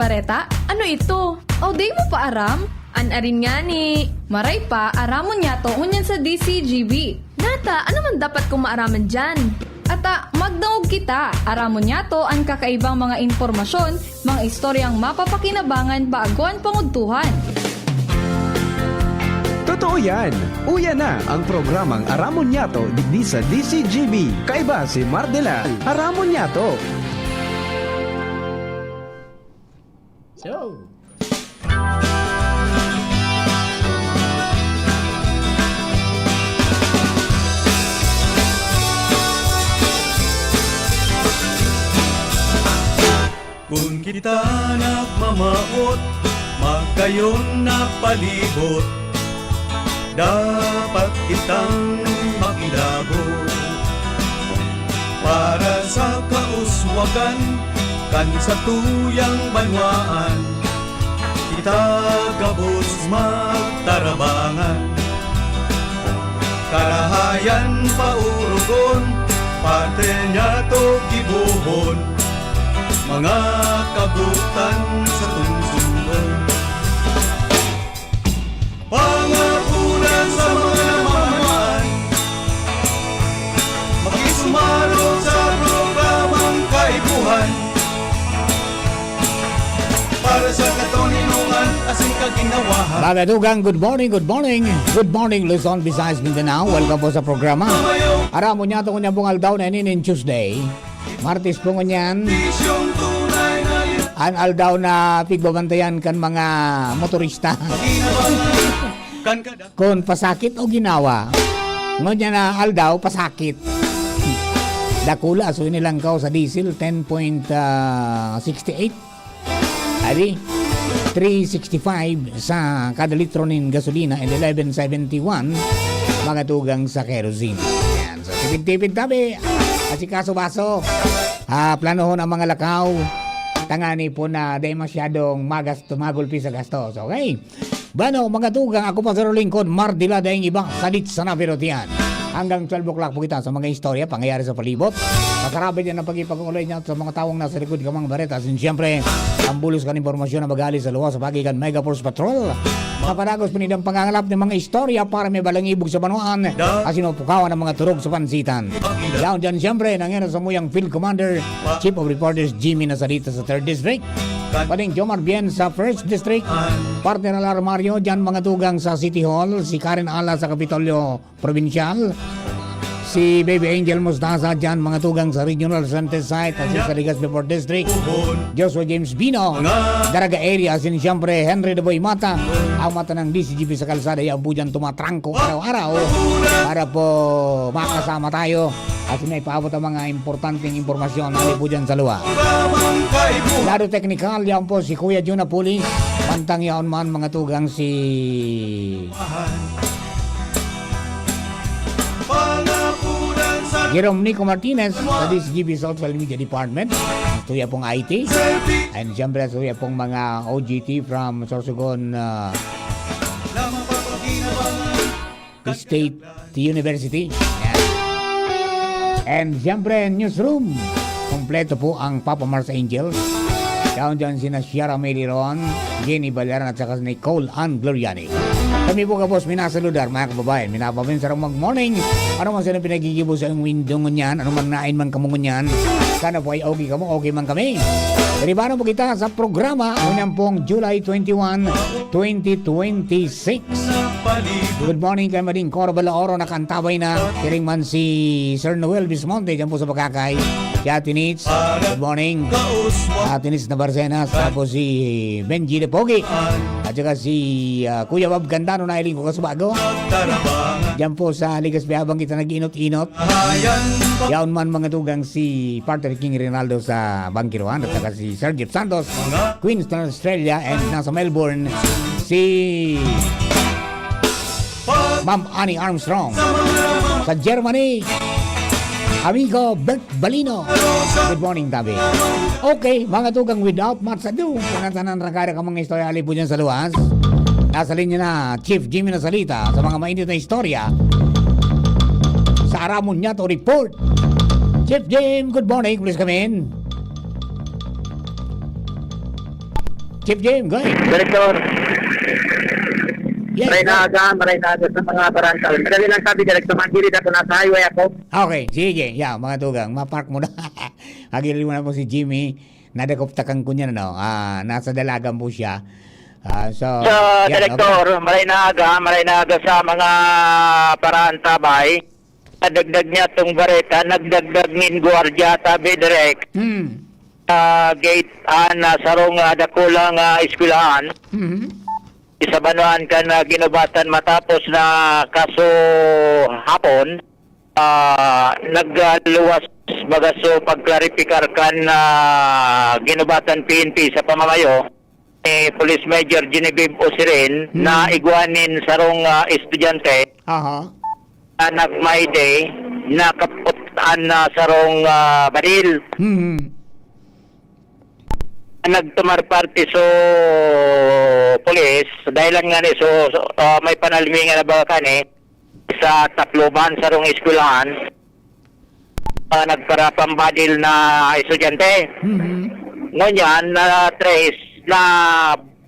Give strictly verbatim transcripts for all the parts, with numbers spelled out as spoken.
Bareta? Ano ito? O, di mo pa aram? An arin ngani. Maray pa, aramon niyato ngunyan sa D C G B. Nata, ano man dapat kong maaraman diyan? Ata, magdangog kita. Aramon niyato an kakaibang mga impormasyon, mga istoryang mapapakinabangan bago an pangudtuhan. Totoo yan! Uya na ang programang Aramon Niyato digdi sa D C G B. Kaiba si Mardelal. Aramon Niyato! So, Kun kita nagmamawot, magkayon na palibot, dapat kitang makilabot. Para sa kauswagan kan satuyang banwaan, kita gabos magtarabangan. Karahayan paorogon, pati niyato gibohon, mga kabutan sa tungsungon. Pangapunan sa mga namamaan, makisumaro sa programang kaipuhan. Para sa katoninongan asin kaginawahan. Mga tugang, good morning, good morning. Good morning, Luzon, Visayas, Mindanao. Welcome po sa programa. Aramon niyato ngunyan pong aldaw na ini nin Tuesday. Martes po ngunyan. An aldaw na pigbabantayan kan mga motorista. Kan kada Kun pasakit o ginawa. Ngunyan na aldaw, pasakit. Dakula, so inilangkaw sa diesel, ten point sixty eight. Adi, three sixty-five sa kada litro nin gasolina and eleven seventy-one mga tugang sa kerosene. Yan. So, tipid-tipid tabi. Asikaso baso. Ah, planohon ang mga lakaw. Tangani po na dahil masyadong magas, tumagulpi sa gastos. Okay? Bueno, mga tugang, ako pa sa lingkod, Mardila, daing iba, sadit sa nabirotian. Hanggang twelve o'clock po kita sa mga istorya, pangyayari sa palibot. Masarap din ang pagkipag-ulay niya sa mga tawong nasa likod ka mga bareta. Asin siyempre, ang bulos kan impormasyon na magali sa luwas sa pagikan Mega Force Patrol. Mapanagos pinidang pangangalap ng mga istorya para may balang ibog sa banwaan. Asin mapukawan ang mga turog sa pansitan. Yaon dyan siyempre, nangyayon sa muyang Field Commander, Chief of Reporters, Jimmy Nasalita sa third District. Paning Jomar Bien sa first District. Partner Alar Mario, dyan mga tugang sa City Hall. Si Karen Ala sa Kapitolyo Probinsyal. Si Baby Angel Mostaza dyan, mga tugang sa Regional Center Site at sa Legazpi Fourth District. Joshua James Bino, Daraga Area, asin siyempre Henry the Boy Mata, ang mata ng D C G P sa kalsada, yan po dyan tumatrangko araw-araw para po makasama tayo at may paabot ang mga importanteng impormasyon na po dyan sa luwa. Lado teknikal, yan po si Kuya Jun Apulis, mantang yaon man mga tugang si Jerome Nico Martinez sa D C G B Social Media Department. Suya pong I T. And siyempre, suya pong mga O G T from Sorsogon uh, State University. Yan. And siyempre, newsroom. Kompleto po ang Papa Mars Angels. Yaon dyan sina Shara Meliron, Jenny Balaran at saka si Nicole Ann Gloriani. Kami po gabos minasaludar, mga kababayan. Minapaminsarang mag-morning. Ano man sila pinagigibo sa iyong window ngunyan? Ano man nain man kamo ngunyan? Sana po ay okay kamo, okay man kami. Deribano po kita sa programa, ngunyan pong July twenty-one, twenty twenty-six. Good morning kay Mading Cora Balaoro, nakantabay na. Siring man si Sir Noel Bismonte, dyan po sa Bagakay. Si Ate Nitz, good morning. Ate Nitz Nabarcenas, tapos si Benji de Pogi. At saka si ah, Kuya Bob Candano na iling ko kasubago. Diyan po sa Legazpi habang kita nag-inot-inot. Yaon man mga tugang si Partner King Rinaldo sa Bangkiruan at saka si Sir Jeff Santos, Queenston, Australia, and nasa Melbourne, si Ma'am Annie Armstrong. Sa Germany, amigo Bert Balino. Good morning, tabi. Okay, mga tugang, without much ado, panatanan ragara ka mga istorya ali po dyan sa luwas. Nasa linya na, Chief Jimmy Nasalita sa mga mainit na istorya sa Aramon Niyato Report. Chief Jim, good morning. Please come in. Chief Jim, go ahead. Direktor. Yes, Maray na aga, maray na aga sa mga barangay. Madali lang sabi, Direktor, magilid ako, nasa highway ako. Okay, sige. Yeah, mga tugang, mapark mo na. Agilid mo na po si Jimmy. Nadakop takan ko niyan, ano? Ah, nasa dalagan po siya. Ah, so, So, yan, Direktor, okay. Maray na aga, maray na aga sa mga paraantabay. Nadagdag niya tong bareta, nagdagdag nin gwardiya, tabi direk. Hmm. Sa gate, ah, na sarong, ah, dakulang, ah, eskwelahan. Mhm. Isa banwaan kan, ah, ginubatan matapos na kaso hapon, ah, nagluwas baga so pagklaripikar kan, ah, ginubatan P N P sa pamamayo ni Police Major Genevieve Osirin Hmm. na igwa nin sarong, ah, estudyante Aha. na nag-My Day, nakapot an, ah, sarong, ah, baril. Hmm. Nagtumar parte so pulis, dahil lang nga ni so, so, ah, may panalmingan na baga kani sa Tacloban, sarong eskwelahan. Ah, nagparapambadil na estudyante. Mhm. Ngunyan, na-trace na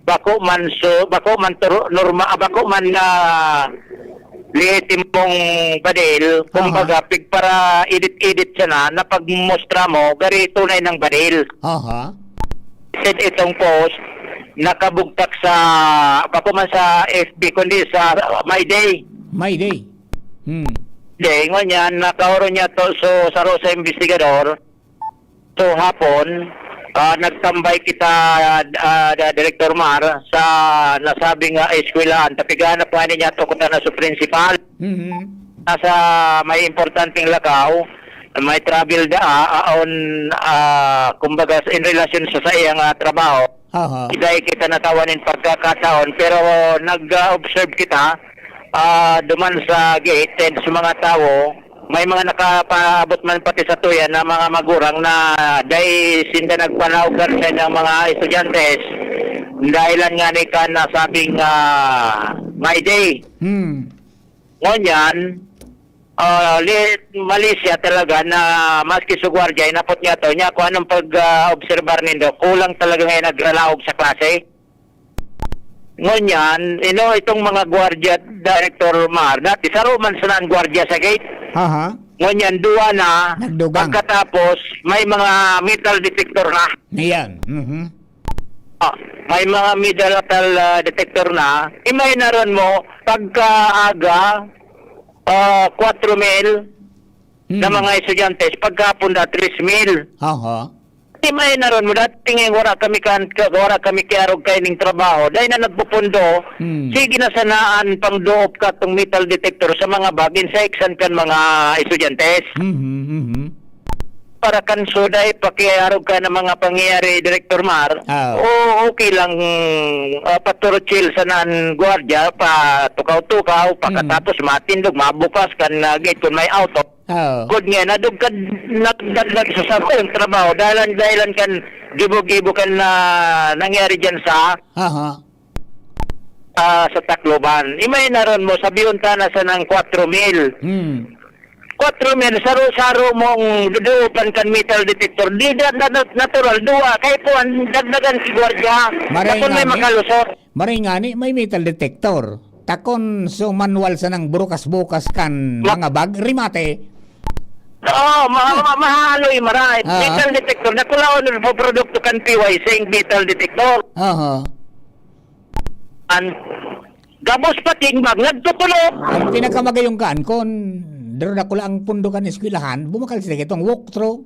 bako man so, bako man turo-, norma-, ah, bako man na lehitimong badil, Aha. kumbaga, pigpara-edit-edit sana na pagmostra mo, gari tunay ng badil. Aha. Said itong post, nakabugtak sa, bako man sa F B, kundi sa My Day. My Day. Hmm. Day, ngunyan, nakaoro niya to, so, saro sa investigador. So, hapon, ah, nagtambay kita, ah, da-, Director Mar, sa nasabing, ah, eskwelahan. Tapigahan na po niya to, kuta na sa principal. Mhm. Nasa may importanteng lakaw, may travel da, ah, aon, ah, kumbaga, in relasyon sa saiyang, ah, trabaho. Aha. Dai kita natawan nin pagkakataon, pero nag-observe kita, ah, duman sa gate, and sa mga tawo, may mga nakapaabot man pati sa tuya na mga magurang na dai sinda nagpanaog kan saindang mga estudyante, dahilan nga ni kan nasabing, ah, My Day. Hmm. Ngunyan, ah, li-, mali siya talaga na maski sa gwardiya, inapot niya to. Niya, kung anong pag, ah, obserbar nindo, kulang talaga ngayon nagralaog sa klase. Ngunyan, ino itong mga gwardiya, Director Mar, dati saro man sana ang gwardiya sa gate. Aha. Ngunyan, duwa na, Nagdugang. pagkatapos, may mga metal detector na. Niyan. Mhm. Ah, may mga metal, ah, detector na. Imaginaron mo, pagkaaga, ah, kwatro mil na Hmm. mga estudyante, pagkahapon na tres mil. Aha. Imaginaron mo, dati nga wala kami kan-, ka-, wala kami kiarog kaining trabaho. Dahil na nagpupundo, Hmm. sige na sanaan pang doop ka tong metal detector sa mga bag, insa iksan kan mga estudyante. Mhm, mhm. Para kan suday, pakiarog ka ng mga pangyayari, Director Mar, Ah. o okay lang, ah, paturchil sa nan gwardiya, patukaw-tukaw, Hmm. pakatapos matindog, mabukas kan, ah, gate kung may auto. Ah. Good nga, nadugkad, nagdagdag sa saro yung trabaho, dahilan, dahilan kan gibo-gibo kan na nangyari dyan sa Aha. ah, sa Tacloban. Imaginaron mo, sabihon ta na sa nang kwatro mil. Hmm. Kwatro mil, saro-saro mong duduopan kan metal detector. Di da, na, na, natural, duwa. Kaya po, ang dagdagan si gwardiya. Maray Takon may ngani. makalusot. Maray ngani, may metal detector. Takon, so manual sa nang burukas-bukas kan Ma- mga bag, rimate. Oo, ma-, ma-, mahaloy, maray. Ah. Metal detector, nakulaon ng produkto kan P Y C, metal detector. Aha. An, gabos pa timbag, nagtutulog. Ang pinakamagayong kan, kun daro dakula ang pundo kan eskwelahan, bumakal sila itong walk-through.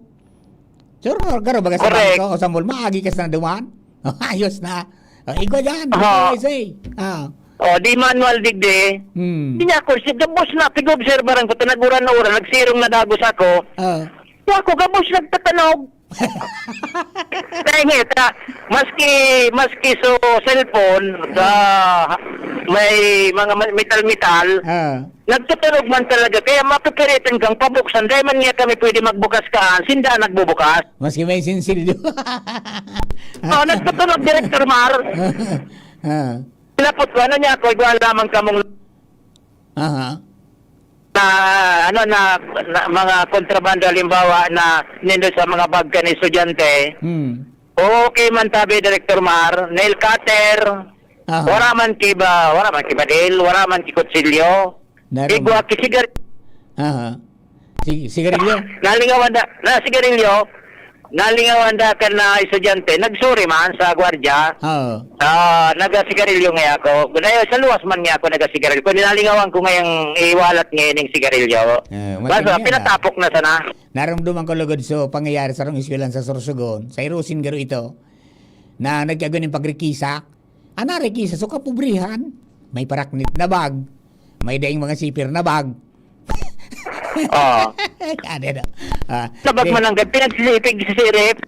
Sure, garo baga sa Correct. bangko o sa mall, maagi ka sa duman. Ayos na. O, igwa dyan, Aha. I say. Ah. O, di manual digdi. Hmm. Di niya ako, si gabos na, pig-obserbaran ko, tanaguran na oras, nagsirong na dagos ako. Ah. Di ako, gabos nagtatanog. Dahil nga, ta-, maski, maski so cellphone, sa may mga ma-, metal-metal, Ah. nagtutunog man talaga. Kaya mapipilitan kang pabuksan. Dahil man nga kami pwede magbukas kaan, sinda nagbubukas. Maski may sinsilyo. Oh, nagtutunog, Director Mar. Ah. Pinapot ko, ano niya ako, igwa lamang kamong Aha. na, ano, na, na mga kontrabando, halimbawa, na nindo sa mga bag kan estudyante, Hmm. Okay man tabi, Director Mar, nail cutter, Aha. wala man ki ba, wala man ki badil, wala man ki kutsilyo. Naram- Igwa ki sigar- Aha. Si-, sigarilyo? Nalingawan da, na sigarilyo, nalingawan da kan na estudyante, nagsuri man sa gwardiya. Oo. Ah, nagasigarilyo nga ako. Gunayo, sa luwas man nga ako nagasigarilyo. Kung nalingawan ko ngayang iwalat ngayon yung sigarilyo. Eh, Basta, mating yan, ah. pinatapok na sana. Naramdaman ko lugod so pangyayari sa rong eskwelahan sa Sorsogon. Sa Irosin garo ito. Na nagkagawin ng pagrikisa. Ana, rikisa so kapobrihan. May paraknit na bag. May daing mga sipir na bag. Oo. Ano na? Ah, Sabag di, man ang pinagsilipig sa sirip.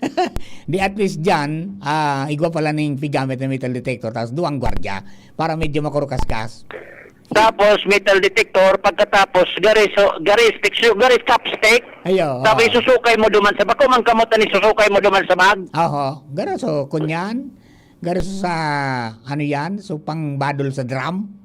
Di at least dyan, ah, igwa pala ning pigamit na metal detector, tapos duwang gwardiya para medyo makurukaskas. Tapos metal detector, pagkatapos gari so, gari stick, so, gari chopstick. Ayo, Tapos oo. isusukay mo duman sa bako, man kamot ni susukay mo duman sa bag. Oho. Garo so, kunyan. Garo so sa, ano yan? So, pangbadol sa drum.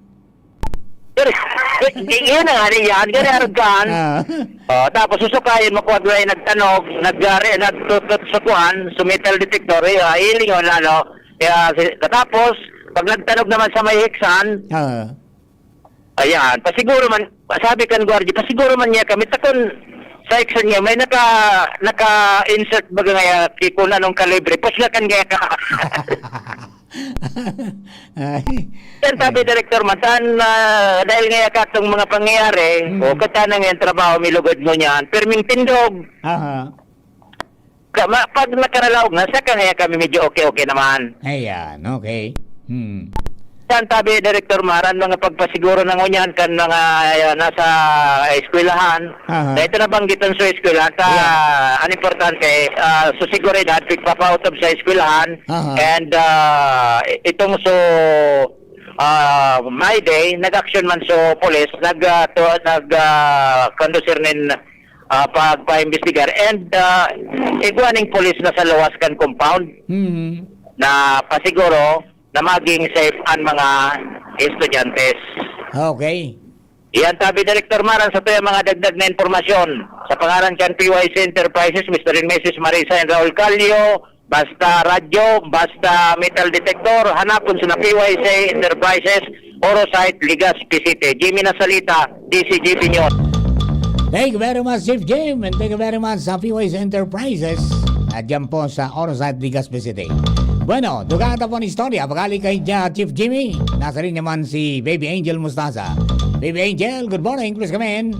Pero, eh, yun na nga rin yan. Gani argan. Ah. Oh, tapos susukayin mo kung ano ay nagtanog, nag-, nagtutot sa kuan, sa metal detector, eh, ah, ilingon, ano. Kaya, si-, katapos, pag nagtanog naman sa may hiksan, Ah. ayan, pasiguro man, sabi kan gwardiya, pasiguro man niya kami, takon, sa hiksan niya, may naka, naka-insert baga nga, ki-, kung anong kalibre, pusla kan nga ka. Ay. Yan, sabi, Ay. Director, matan, ah, dahil nga katong mga pangyayari, Mm. o kata na nga yung trabaho, milugod mo niyan, pirming tindog. Aha. Ka-, ma-, pag nakaralaog na, saka nga kami medyo okay-okay naman. Ayan, okay. Hmm. Yan, sabi, Director Maran, mga pagpasiguro na ngunyan kan mga, ah, nasa eskwelahan. Aha. Na ito nabanggitan sa eskwelahan, ta, Yeah. ang importante, ah, sa seguridad, pigpapautob sa eskwelahan. Aha. And, ah, itong so, ah, my day, nag-action man so police, nag, ah, to, nag, ah, conducir nin, ah, pagpaimbestigar. And, ah, igwa ning police na sa luwas kan compound Mhm. na pasiguro na maging safe ang mga estudyante. Okay. Iyan tabi, Director Maran, sa tuyang mga dagdag na impormasyon. Sa pangaran kan P Y C Enterprises, Mister and Missus Marisa and Raul Calio, basta radyo, basta metal detector, hanapon sa P Y C Enterprises, Orosite, Legazpi City. Jimmy Nasalita, D C G B News. Thank you very much, Chief Jim, and thank you very much sa P Y C Enterprises. At dyan po sa Orosite, Legazpi City. Bueno, dugang ta po ang istorya. Pagali kay Ja-, Chief Jimmy. Nasa linya man si Baby Angel Mostaza. Baby Angel, good morning. Please come in.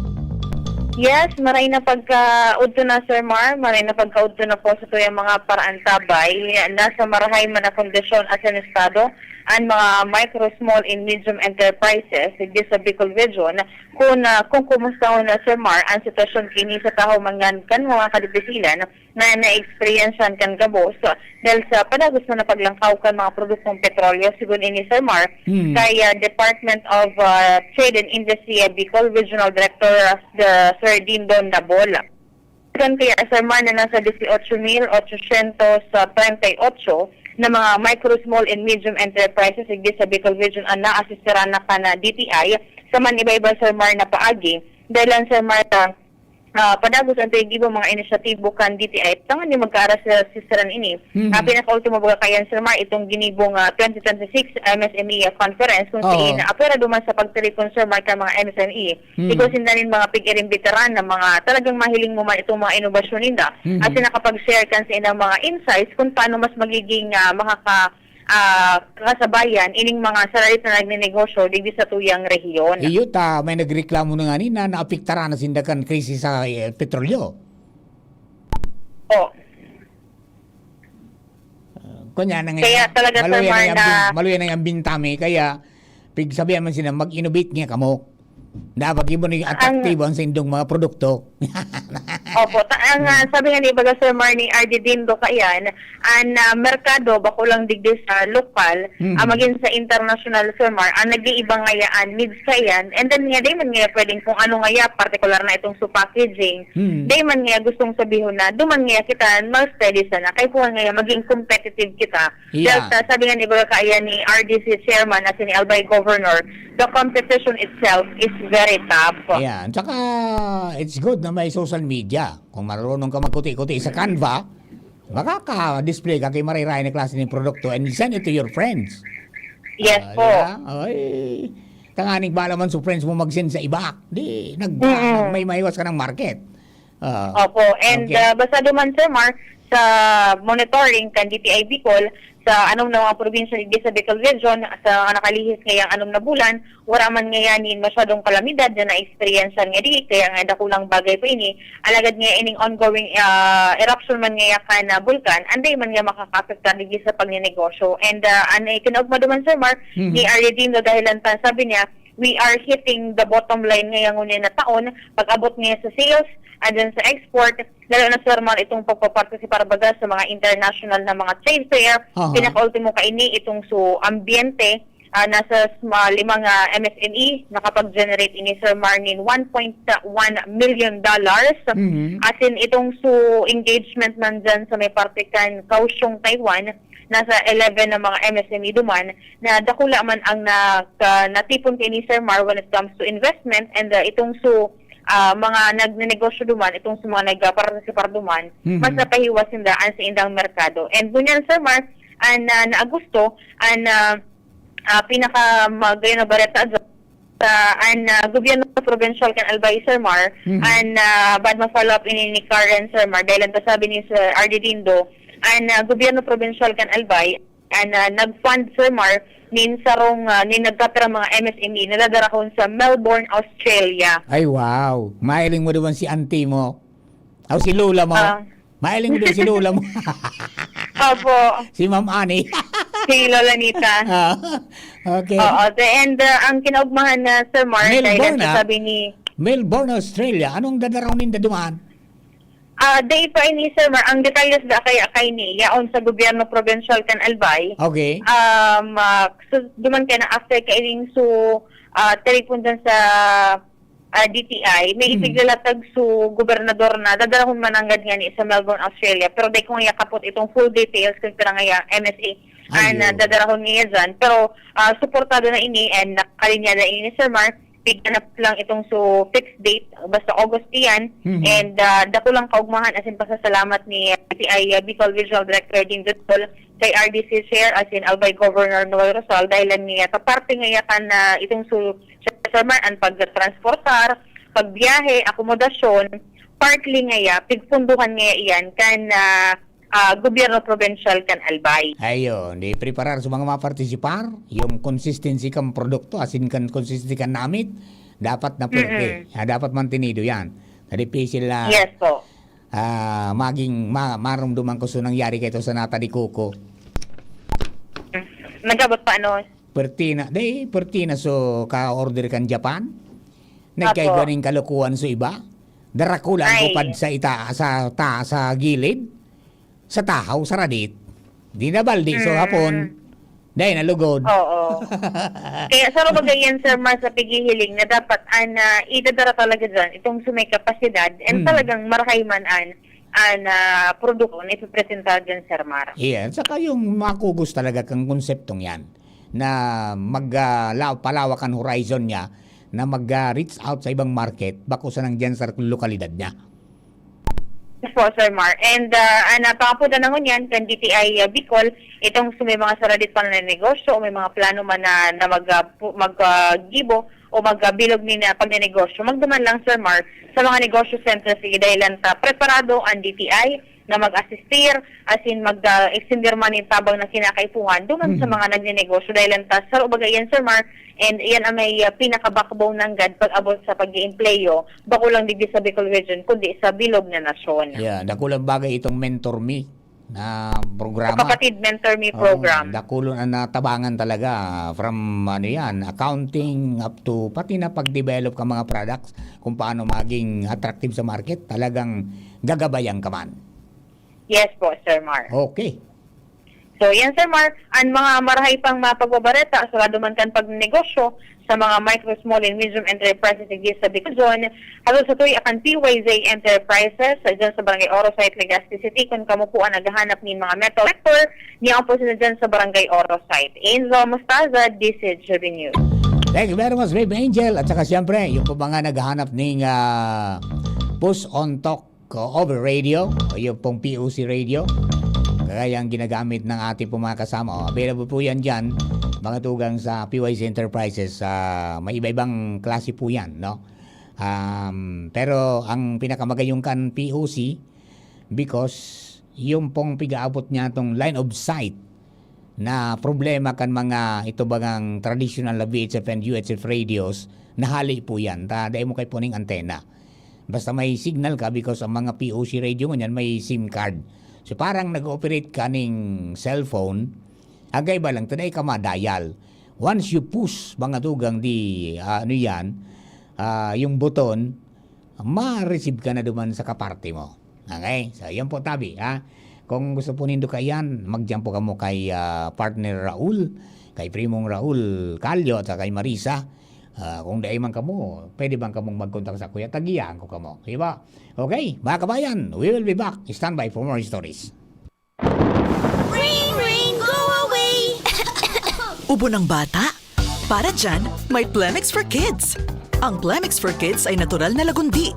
Yes, maray na pagkaudto na, Sir Mar. Maray na pagkaudto na po sa tuyang mga paraantabay. Nasa marahay man na kondisyon asin estado an mga micro, small, and medium enterprises digdi sa Bicol Region. Kung, ah, kung kumusta na, Sir Mar, ang sitwasyon kini sa tahaw man ngan kan mga kadipisilan, na naeksperyensyahan kan gabos dahil sa padagos na paglangkaw kan mga produktong petrolyo, sigon ini, Sir Mar, Hmm. kay, ah, Department of, ah, Trade and Industry, ah, Bicol Regional Director, ah, the Sir Dindo Nabol. Kan kaya, Sir Mar, na nasa dieciocho mil ochocientos treinta y ocho na mga micro, small, and medium enterprises digdi sa Bicol Region ang naasistiran na kan D T I sa man iba-iba, Sir Mar, na paagi. Dahil lang, Sir Mar, sa ah, padagos an gibo mga inisyatibo kan D T I tanganing magkaaras sa sisaran ini. Mhm. Ah, pinakaultimo baga kayan, Sir Mar, itong ginibong, ah, twenty twenty-six M S M E conference kung Oo. saan, ah, apwera duman sa pagtiripon, Sir Mar, kan mga M S M E. Mhm. Ikaw sinda nin mga pig-irimbitaran na mga talagang mahiling mo man itong mga inobasyon ninda. Mhm. At nakapag-share kan sa inang mga insights kung paano mas magiging, ah, makaka-, ah, kasabayan ining mga sararita na nagnenegosyo digdi sa tuyang rehiyon. Iyo ta, may nagreklamo na ngani na naapektaran na sinda kan krisis sa, eh, petrolyo. Oh. Ah, kunya na nga, Kaya talaga, Sir maluya na Mar, yung na ambi-, maluya na yung ambintami, kaya pigsabihan man sila, "Mag-innovate nga kamo." Dapat iba na yung Ang atraktibo ang sindong mga produkto. Opo, ta-, ang, ah, sabi nga ni baga, Sir Mar, ni R D Dindo kayan, ang, ah, merkado, bako lang digdi sa lokal, Mm. ah, magin sa international, Sir Mar, ang nag-iiba ngayaan, needs kayan, and then nga, di man nga pwedeng kung ano ngaya, partikular na itong sa packaging, Mm. di man nga gustong sabihon na, duman nga kita, mas pwede sana, kaya kung nga maging competitive kita, Yeah. Dahil sa, sabi nga ni baga kaya ni R D C chairman at ni Albay Governor, the competition itself is very tough. Yeah, tsaka it's good na may social media. Kung marunong ka magkuti-kuti sa Canva, Makaka-display ka kay marayrayan na klase ning produkto and send it to your friends. Yes Ah, po. di ba? Ay, tanganing bala man sa friends mo mag-send sa iba. Di, nag-, Mm. may maiwas ka ng market. Ah, Opo. And, okay. ah, basta duman, Sir Mar, sa monitoring kan D T I Bicol, sa anom na mga probinsya digdi sa Bicol Region, sa nakalihis ngayang anom na bulan, wala man ngayanin masyadong kalamidad na naeksperyensyahan ngadi, kaya nga dakulang bagay pa ini. Alagad nga ining ongoing, ah, eruption man ngaya kan, ah, bulkan, anday man nga makakaapektar digdi sa pagnenegosyo. And, ah, an, eh, kinaugma duman, Sir Mar, Mhm. ni Arredino dahilan pa, sabi niya, "We are hitting the bottom line ngaya ngunyan na taon, pag-abot ngaya sa sales, and then sa export, lalo na, Sir Mar, itong pagpapartisipar baga sa mga international na mga trade fair, Aha. pinakaultimo kaini itong su ambiente, ah, nasa s-, mga limang, ah, M S M E, nakapag-generate ini, Sir Mar, nin one point one million dollars." Mhm. As in, itong su engagement man dyan sa may parte kan Kaohsiung, Taiwan, nasa eleven na mga M S M E duman, na dakula man ang na-, ka-, natipon kaini, Sir Mar, when it comes to investment, and, ah, itong su, ah, mga nagnenegosyo duman, itong sa mga nagpartisipar duman, Mhm. mas napahiwas sinda an sa indang merkado. And ngunyan, Sir Mar, an, ah, na Agosto, an, ah, ah, pinaka magayon na bareta dyan, sa an, ah, gobyerno provincial kan Albay, Sir Mar, Mhm. an, ah, bad ma-follow up ini ni Karen, Sir Mar, dahil ang sabi ni Sir Ardi Dindo, an, ah, gobyerno provincial kan Albay, an, ah, nag-fund, Sir Mar, nin sarong, ah, nin nagkapirang mga M S M E na dadarahon sa Melbourne, Australia. Ay, wow. Mahiling mo naman si auntie mo. O si lola mo. Ah. Mahiling mo din si lola mo. Opo. Si Ma'am Annie. Si Lola Nita. Ah, okay. Oo. The, and, ah, ang kinaugmahan na, Sir Mar, dahil Melbourne, ang ah. sabi ni Melbourne, Australia. Anong dadarahon ninda duman? Ah, dai pa ini, Sir Mar. Ang detalles da kaya kay ni, yaon sa gobyerno provincial kan Albay. Okay. Um, ah, so, duman kaya na after kaining su, ah, telepon dyan sa, ah, D T I, may Hmm. ipiglalatag su gobernador na dadarahon mananggad ngani sa Melbourne, Australia. Pero dai ko ngaya kapot itong full details kung pira ngaya M S A Ayo. an, ah, dadarahon niya dyan. Pero, ah, suportado na ini and nakalinya na ini ni Sir Mar. Pigganap lang itong su fixed date, basta August iyan. Mhm. And, ah, dakulang kaugmahan asin pasasalamat ni D T I, ah, Bicol Regional Director Ding Dutol, kay R D C Chair asin Albay Governor Noel Rosal, dahil lang niya kaparte ngaya kan, ah, itong su Sir Mar, an pagtransportar, pagbiyahe, akomodasyon, partly ngaya, pigpunduhan ngaya iyan kan, ah, ah, gobyerno provincial kan Albay. Ayun, di preparar sa mga mapartisipar, yung consistency kan produkto, asin kan consistency kan namit, dapat na pwede. Mm-mm. Ah, dapat mantenido yan. Na difícil na, Yes po. ah, maging ma-, marumduman ko so nangyari kay ito sa nata ni Coco. Nagkabot pa, ano? Pertina, di, pertina so ka-order kan Japan. Nagkaigwa Apo. ning kalokohan so iba. Darakulaan ko Ay. pad sa ita-, sa ta-, sa gilid. Sa tahaw, sa radit. Di na baldi, so Mm. hapon. Dahil nalugod. Oo. Kaya sa mga yan, Sir Mar, sa pighihiling na dapat an, ah, idadara talaga dyan, itong sa may kapasidad, and Mm. talagang marahay man an, an, ah, produkto na ipipresenta dyan, Sir Mar. Yeah, saka yung makugos talaga kang konseptong yan, na mag, ah, la-, palawak ang horizon niya, na mag, ah, reach out sa ibang market, bako sa nang dyan sa lokalidad niya. Yes po, Sir Mar. And, ah, ang napangapudan na ngunyan kan D T I, ah, Bicol, itong sa may mga saradit pang negosyo o may mga plano man na, na mag, ah, pu-, mag, ah, gibo o mag, ah, bilog ni na pagnenegosyo, magduman lang, Sir Mar, sa mga negosyo center. Sige, dahil lang ta preparado ang D T I na mag-asistir, asin mag, ah, extender man yung tabang na kinakaipuhan duman sa Mhm. mga nagnenegosyo. Dahil lang ta, sa baga yan, Sir Mar, and yan ang may, ah, pinaka-backbone nanggad pag-abot sa pag-iempleyo, bako lang digdi sa Bicol Region, kundi sa bilog na nasyon. Yeah, dakulang bagay itong Mentor Me na programa. Kapatid Mentor Me Oo, program. dakulon ang natabangan talaga, from, ano yan, accounting up to pati na pag-develop ka mga products, kung paano maging attractive sa market, talagang gagabayan ka man. Yes po, Sir Mar. Okay. So, yan, Sir Mar, ang mga marahay pang mga pagbabareta, sarado man kan pagnegosyo sa mga micro, small, and medium enterprises digdi sa Bicol Zone, hatod sa tuya kan P Y Z Enterprises, dyan sa Barangay Oro Site, Legazpi City. Kung kamo po ang naghahanap nin mga metal detector, niya po sila dyan sa Barangay Oro Site. Angel Mostaza, D C G B News. Thank you very much, Babe Angel. At saka siyempre, yung po mga naghahanap ning, ah, Push On Talk over radio, o yung pong P O C radio, Kaya ang ginagamit ng ating po mga kasama, oh, available po yan dyan, mga tugang sa P Y C Enterprises. Ah, may iba-ibang klase po yan, no? Um, pero ang pinakamagayong kan P O C, because yung pong pigaabot niya tong line of sight na problema kan mga ito bagang traditional na V H F and U H F radios, nahali po yan. Ta, dai mo kay puning antena. Basta may signal ka, because ang mga P O C radio ngunyan may SIM card. So, parang nag-ooperate ka ning cellphone, agay ba lang, ta dai ka ma-dial. Once you push, mga tugang, di, ah, ano yan, ah, yung button, ma-receive ka na duman sa kaparte mo. Okay? So, yun po, tabi, ha? Kung gusto po nindo kaiyan, magdiyan po kamo kay, ah, partner Raul, kay primong Raul Calio, at kay Marisa. Ah, kung dai man kamo, pwede bang kamong magkontak sa kuya? Tagiyahan ko kamo. Di ba? Okay, mga kabayan, we will be back. Stand by for more stories. Ring, ring, go away! Ubo ng bata? Para dyan, may Plemex for Kids. Ang Plemex for Kids ay natural na lagundi.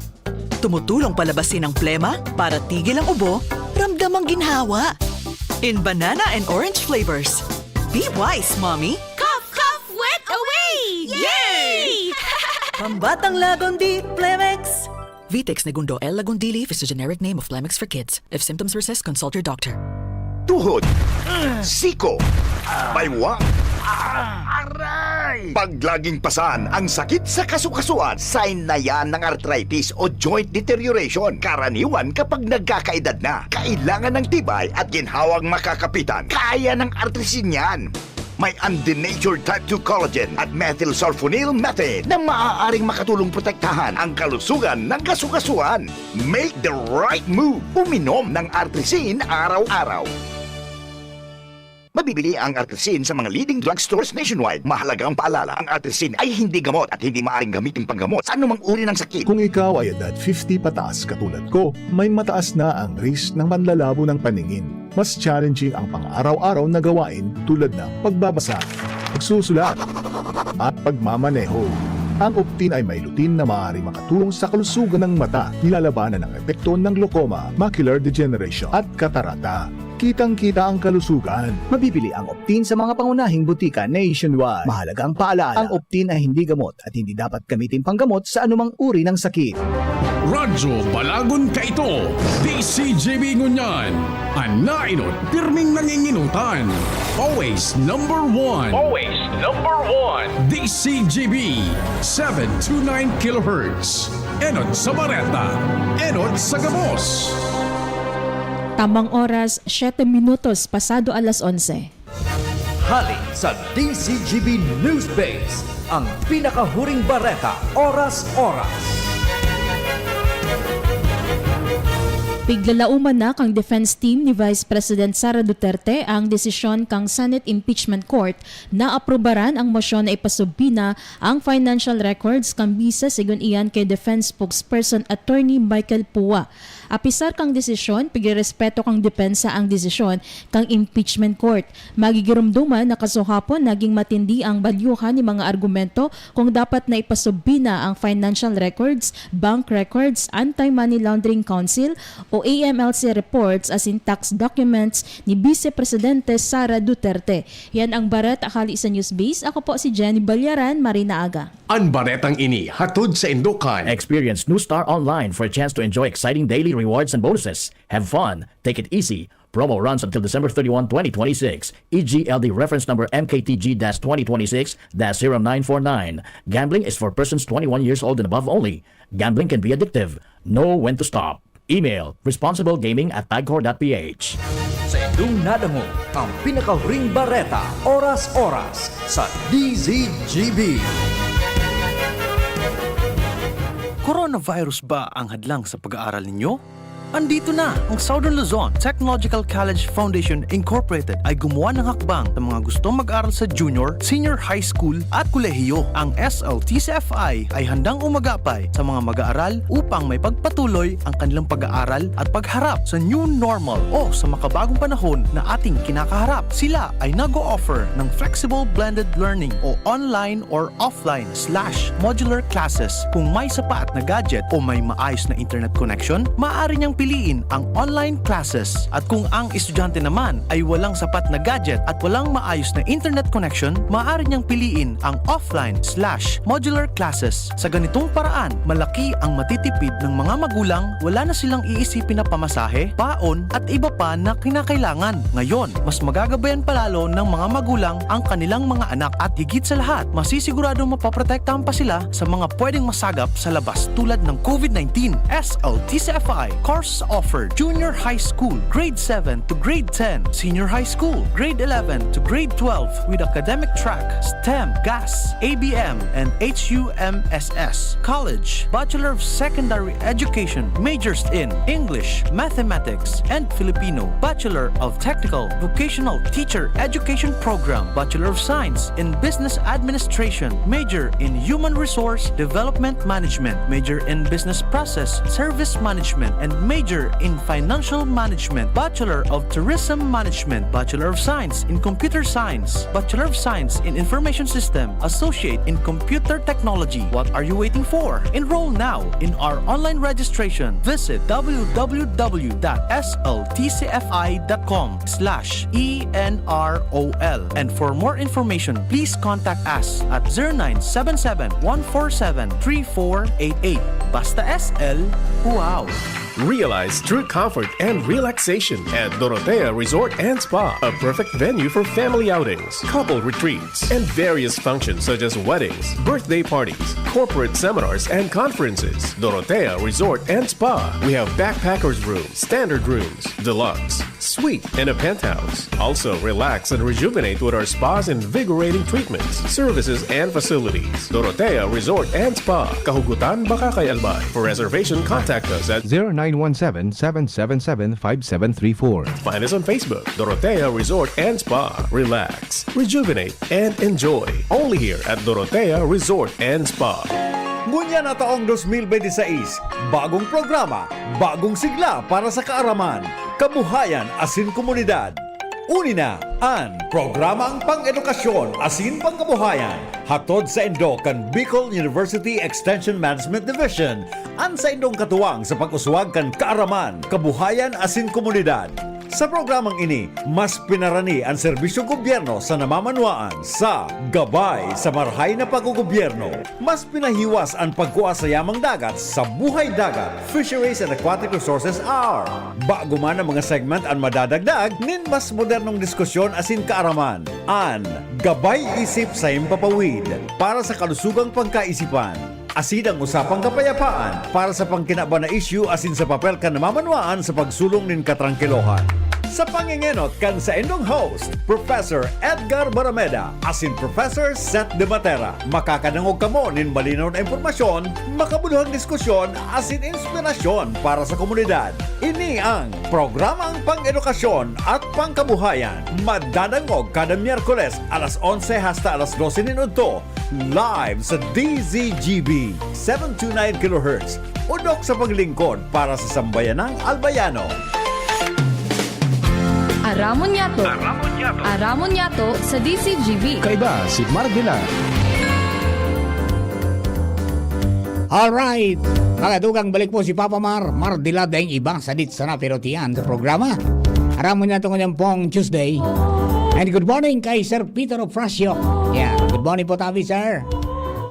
Tumutulong palabasin ang plema para tigil ang ubo, ramdam ang ginhawa. In banana and orange flavors. Be wise, mommy! Cough, cough, wet away! Yay! Pambatang lagundi, Plemex! Vitex Negundo L. Lagundili is the generic name of Plemex for Kids. If symptoms persist, consult your doctor. Tuhod, siko, baywa, aray! Pag laging pasan ang sakit sa kasukasuan, sign na yan ng arthritis o joint deterioration. Karaniwan kapag nagkakaedad na, kailangan ng tibay at ginhawang makakapitan. Kaya ng Artrisin yan. May undenatured type two collagen at methylsulfonyl methane na maaaring makatulong protektahan ang kalusugan ng kasukasuan. Make the right move. Uminom ng Artrisin araw-araw. Mabibili ang Artrisin sa mga leading drugstores nationwide. Mahalagang paalala, ang Artrisin ay hindi gamot at hindi maaaring gamitin panggamot sa anumang uri ng sakit. Kung ikaw ay edad fifty pataas katulad ko, may mataas na ang risk ng panlalabo ng paningin. Mas challenging ang pang-araw-araw na gawain tulad ng pagbabasa, pagsusulat, at pagmamaneho. Ang Optin ay may lutein na maaaring makatulong sa kalusugan ng mata, nilalabanan ang epekto ng glaucoma, macular degeneration, at katarata. Kitang-kita ang kalusugan. Mabibili ang Optin sa mga pangunahing butika nationwide. Mahalagang paalala, ang Optin ay hindi gamot at hindi dapat gamitin panggamot sa anumang uri ng sakit. Radyo Balagon Kaito, D C G B Ngunyan, an nainot pirming nanginginutan. Always number one. Always number one. D C G B, seven two nine kilohertz. Enot sa Bareta, enot sa Gabos. Tamang oras, siyete minutos pasado alas onse. Hali sa D C G B News Base, ang pinakahuring bareta, oras-oras. Piglalauman na kan defense team ni Vice President Sara Duterte ang desisyon kan Senate Impeachment Court na aprubaran ang mosyon na ipasubpoena ang financial records kan bise, sigon iyan kay defense spokesperson Attorney Michael Pua. Apisar kan desisyon, pigrerespeto kan depensa ang desisyon kan impeachment court. Magigiromdoman na kasuhapon naging matindi ang balyuhan nin mga argumento kung dapat na ipasubpoena ang financial records, bank records, Anti-Money Laundering Council o A M L C reports asin tax documents ni Bise Presidente Sara Duterte. Yan ang bareta hali sa Newsbase. Ako po si Jenny Balyaran. Marina aga. An baretang ini hatod saindo kan Experience New Star Online for a chance to enjoy exciting daily rewards and bonuses. Have fun, take it easy. Promo runs until December thirty-one, twenty twenty-six. E G L D reference number M K T G dash twenty twenty-six dash zero nine four nine. Gambling is for persons twenty-one years old and above only. Gambling can be addictive. Know when to stop. Email responsiblegaming at tagcor dot p h. Saindong nadangog ang pinakahuring bareta, oras-oras, sa D Z G B. Coronavirus ba ang hadlang sa pag-aaral ninyo? Andito na ang Southern Luzon Technological College Foundation Incorporated ay gumawa ng hakbang sa mga gustong mag-aral sa junior, senior high school at kolehiyo. Ang S L T C F I ay handang umagapay sa mga mag-aaral upang may pagpatuloy ang kanilang pag-aaral at pagharap sa new normal o sa makabagong panahon na ating kinakaharap. Sila ay nag-o-offer ng flexible blended learning o online or offline slash modular classes. Kung may sapat na gadget o may maayos na internet connection, maaari niyang piliin ang online classes. At kung ang estudyante naman ay walang sapat na gadget at walang maayos na internet connection, maaari niyang piliin ang offline slash modular classes. Sa ganitong paraan, malaki ang matitipid ng mga magulang, wala na silang iisipin na pamasahe, baon, at iba pa na kinakailangan. Ngayon, mas magagabayan pa lalo ng mga magulang ang kanilang mga anak at higit sa lahat, masisigurado mapaprotektahan pa sila sa mga pwedeng masagap sa labas tulad ng COVID nineteen. S L T C F I course offered: Junior High School, Grade seven to Grade ten, Senior High School, Grade eleven to Grade twelve, with academic track, STEM, GAS, A B M, and H U M S S. College, Bachelor of Secondary Education, majors in English, Mathematics, and Filipino, Bachelor of Technical Vocational Teacher Education Program, Bachelor of Science in Business Administration, major in Human Resource Development Management, major in Business Process Service Management, and major in Financial Management, Bachelor of Tourism Management, Bachelor of Science in Computer Science, Bachelor of Science in Information System, Associate in Computer Technology. What are you waiting for? Enroll now in our online registration. Visit w w w dot s l t c f i dot com slash e n r o l. And for more information, please contact us at zero nine seven seven, one four seven, three four eight eight. Basta S L, wow! Realize true comfort and relaxation at Dorotea Resort and Spa, a perfect venue for family outings, couple retreats, and various functions such as weddings, birthday parties, corporate seminars, and conferences. Dorotea Resort and Spa. We have backpackers room, standard rooms, deluxe, suite, and a penthouse. Also, relax and rejuvenate with our spa's invigorating treatments, services, and facilities. Dorotea Resort and Spa, Kahugutan, Bacacay, Albay. For reservation, contact us at zero nine one seven, seven seven seven, five seven three four. Find us on Facebook, Dorotea Resort and Spa. Relax, rejuvenate, and enjoy. Only here at Dorotea Resort and Spa. Ngunyan na taong dos mil benti sais, bagong programa, bagong sigla para sa kaaraman, kabuhayan asin komunidad. Uni na an programang pang-edukasyon asin pangkabuhayan, hatod saindo kan Bicol University Extension Management Division, an saindong katuwang sa pag-uswag kan kaaraman, kabuhayan asin komunidad. Sa programang ini, mas pinarani an serbisyong gobyerno sa namamanwaan sa gabay sa marahay na paggogobyerno. Mas pinahiwas an pagkua sa yamang dagat sa Buhay Dagat, Fisheries and Aquatic Resources Hour. Bago man ang mga segment an madadagdag nin mas modernong diskusyon asin kaaraman. An Gabay Isip sa Himpapawid para sa kalusugang pagkaisipan. Asin ang usapang kapayapaan para sa pangkinaban na isyu asin sa papel kan namamanwaan sa pagsulong nin katrangkilohan. Sa pangengenot kan saindong host, Professor Edgar Barameda asin Professor Seth De Matera, makakadangog kamo nin malinaw na impormasyon, makabuluhang diskusyon asin inspirasyon para sa komunidad. Ini ang programang pang-edukasyon at pangkabuhayan. Madadangog kada Miyerkules alas onse hasta alas dose nin udto, live sa D Z G B, seven two nine kilohertz, udok sa paglingkod para sa sambayanang Albayano. Aramon Yato. Aramon Yato. Aramon Yato sa D Z G B. Kaiba si Marvila. Alright, mga tugang, balik po si Papa Mar, Mar Dilad, daing iba, sadit sana pero tiyan sa programa. Aram mo na itong pong Tuesday. And good morning kay Sir Peter Ofracio. Yeah, good morning po tabi, sir.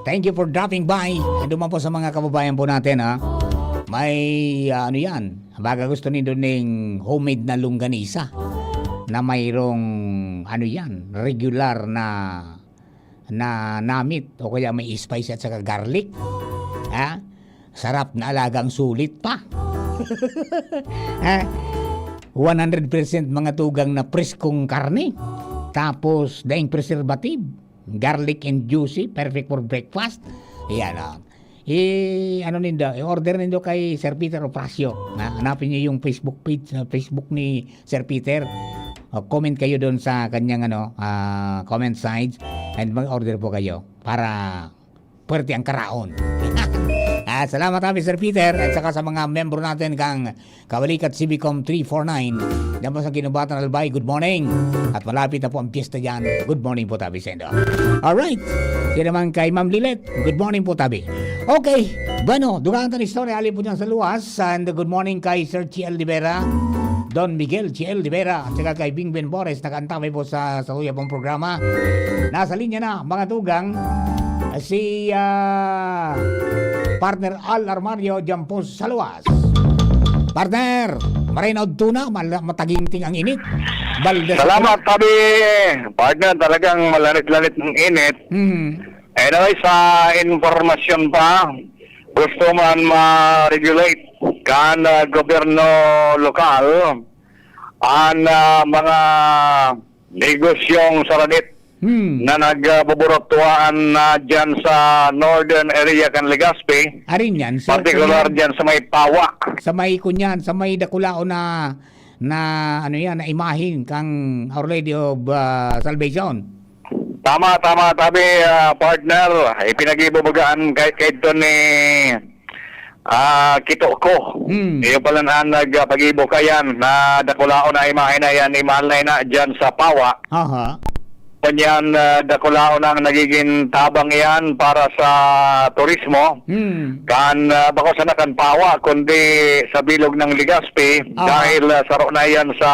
Thank you for dropping by. And duman po sa mga kababayan po natin, ha. May, ah, ano yan, baga gusto nindo ning homemade na longganisa na mayroong, ano yan, regular na na namit o kaya may spicy at saka garlic. Ha? Sarap na alagang sulit pa. Ha? One hundred percent mga tugang na preskong karne. Tapos, daing preservative. Garlic and juicy, perfect for breakfast. Yan, oh. I, ano nindo, i-order nindo kay Sir Peter Ofracio. Ha? Hanapin niyo yung Facebook page, uh, Facebook ni Sir Peter. O, comment kayo doon sa kanyang, ano, ah, comment sides and mag-order po kayo para puwerte ang karaon. Ah, salamat, ha, Mister Peter, at saka sa mga miyembro natin kang Kabalikat C B Com three four nine. Diyan po sa Guinobatan, Albay, good morning. At malapit na po ang piyesta diyan. Good morning po, tabi saindo. Alright. Yan naman kay Ma'am Lilet. Good morning po, tabi. Okay. Bueno, dugang ta an istorya, ali po dyan sa luwas. And good morning kay Sir Chiel de Vera, Don Miguel Chiel de Vera, at saka kay Bing Ben Bores, nakaantabay po sa, sa uyap pong programa. Nasa linya na, mga tugang, si, ah, partner Al Armario, dyan po sa luwas. Partner, maray na udto na, mal-, matagingting ang init. Baldas. Salamat, sabi, partner, talagang malanit-lanit ng init. Mhm. Anyway, sa impormasyon pa, gusto man ma-regulate kan, ah, gobyerno lokal an, ah, mga negosyong saradit Hmm. na nagbuburutuaan na dyan sa northern area kan Legazpi, Arin yan, sa particular Cunyan. Dyan sa may Pawa. Sa may Cunyan, sa may dakulaon na, na, ano yan, na imahin kang Our Lady of, ah, Salvation. Tama, tama, tabi, ah, partner. Ipinag-ibubugaan kay, kay Don ni, ah, Kitoko. Hmm. Iyo pala na nagpag-ibo kayan na dakulaon na imahe na yan ni Mahal na Ina dyan sa Pawa. Aha. Kunyan, ah, dakulaon ang nagiging tabang yan para sa turismo. Hmm. Kan, ah, bako sana kan Pawa, kundi sa bilog ng Legazpi, Aha. dahil, ah, saro na yan sa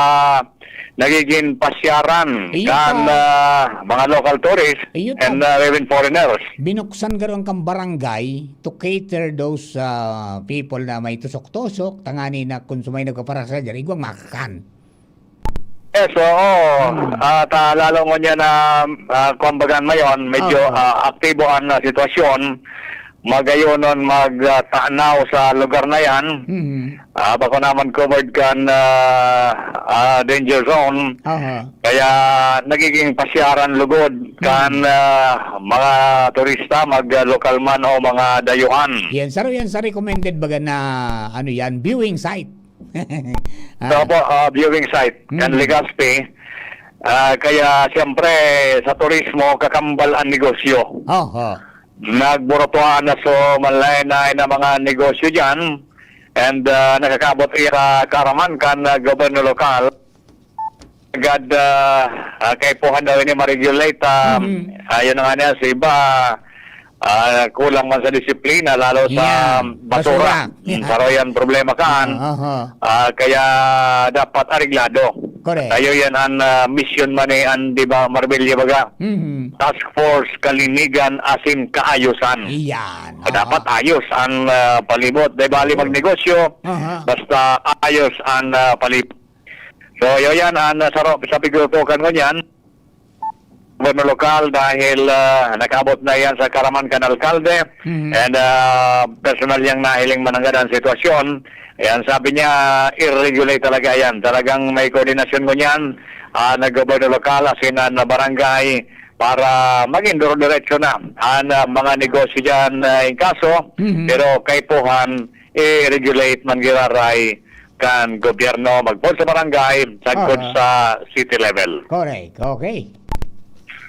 nagiging pasyaran Iyo kan, pa. ah, mga local tourists Iyo pa. and, ah, even foreigners. Binuksan garo ang kang barangay to cater those, ah, people na may tusok-tusok, tangani na kung sumay nagpaparasal dyan, igwang makakan. Yes, oo. Hmm. At, ah, lalo ngunyan na, ah, kumbaga ngayon, medyo, Oo. ah, aktibo ang, ah, sitwasyon. Magayonon mag, ah, tanaw sa lugar na yan. Mhm. Ah, bako naman covered kan, ah, ah, danger zone. Aha. Kaya nagiging pasyaran lugod kan, Hmm. ah, mga turista, mag, ah, lokal man o mga dayuhan. Yan, saro yan sa recommended baga na, ano yan, viewing site. Ah. So po, ah, viewing site kan Hmm. Legazpi. Ah, kaya siyempre, sa turismo, kakambal ang negosyo. Oho. Nagburutuan na so manlaen-laen na mga negosyo diyan. And, ah, nakakabot iya karaman kan, ah, gobyerno lokal. Agad, ah, ah, kaipuhan daw ini ma-regulate, ah, Mhm. ah, yun na nga niya, sa iba, ah, kulang man sa disiplina, lalo sa Yan. basura. Basura. Mm, saro yan problema kan. Ah, aha. Ah, kaya dapat areglado. Correct. Tayo yan ang, ah, misyon man ni, ang, di ba, Marbella baga? Mhm. Task Force Kalinigan asin Kaayusan. Iyan, aha. Dapat ayos ang, ah, palibot. Di bali magnegosyo, Aha. basta ayos ang, ah, palibot. So, yun yan, ang, ah, saro-, sa pigtutukan ko niyan, gobyerno lokal, dahil, ah, nakaabot na yan sa karaman kan alkalde. Mhm. And, ah, personal niyang nahiling mananggad ang sitwasyon. Ayan, sabi niya, i-regulate talaga yan. Talagang may koordinasyon ngunyan, ah, na gobyerno lokal, asin na, na barangay, para maging duro-diretso na ang, ah, mga negosyo dyan, ah, in kaso. Mhm. Pero kaipuhan, i-regulate man giraray kan gobyerno, magpod sa barangay, sagkod Aha. sa city level. Correct. Okay.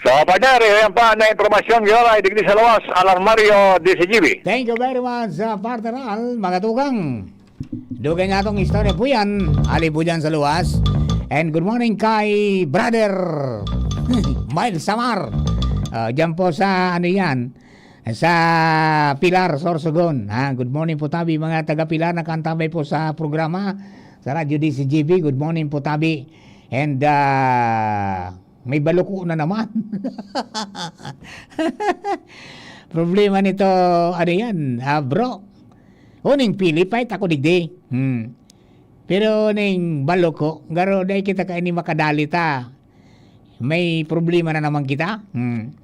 So, partner, yan pa na impormasyon, giraray, digdi sa luwas, Alan Mario, D C G B. Thank you very much, ah, partner Al, mga tugang. Dugay nga atong istorya po yan, ali po dyan sa luwas. And good morning kay brother Miles Samar. Ah, dyan po sa, ano yan, sa Pilar, Sorsogon. Ha? Good morning po tabi, mga taga Pilar, nakaantabay po sa programa sa Radyo D C G B. Good morning po tabi. And, ah, may baluko na naman. Problema nito, ano yan, ah, bro? O, ning Pilipay, tako digdi. Hmm. Pero ning baluko, garo, dai kita kaini makadali ta. May problema na naman kita. Hmm.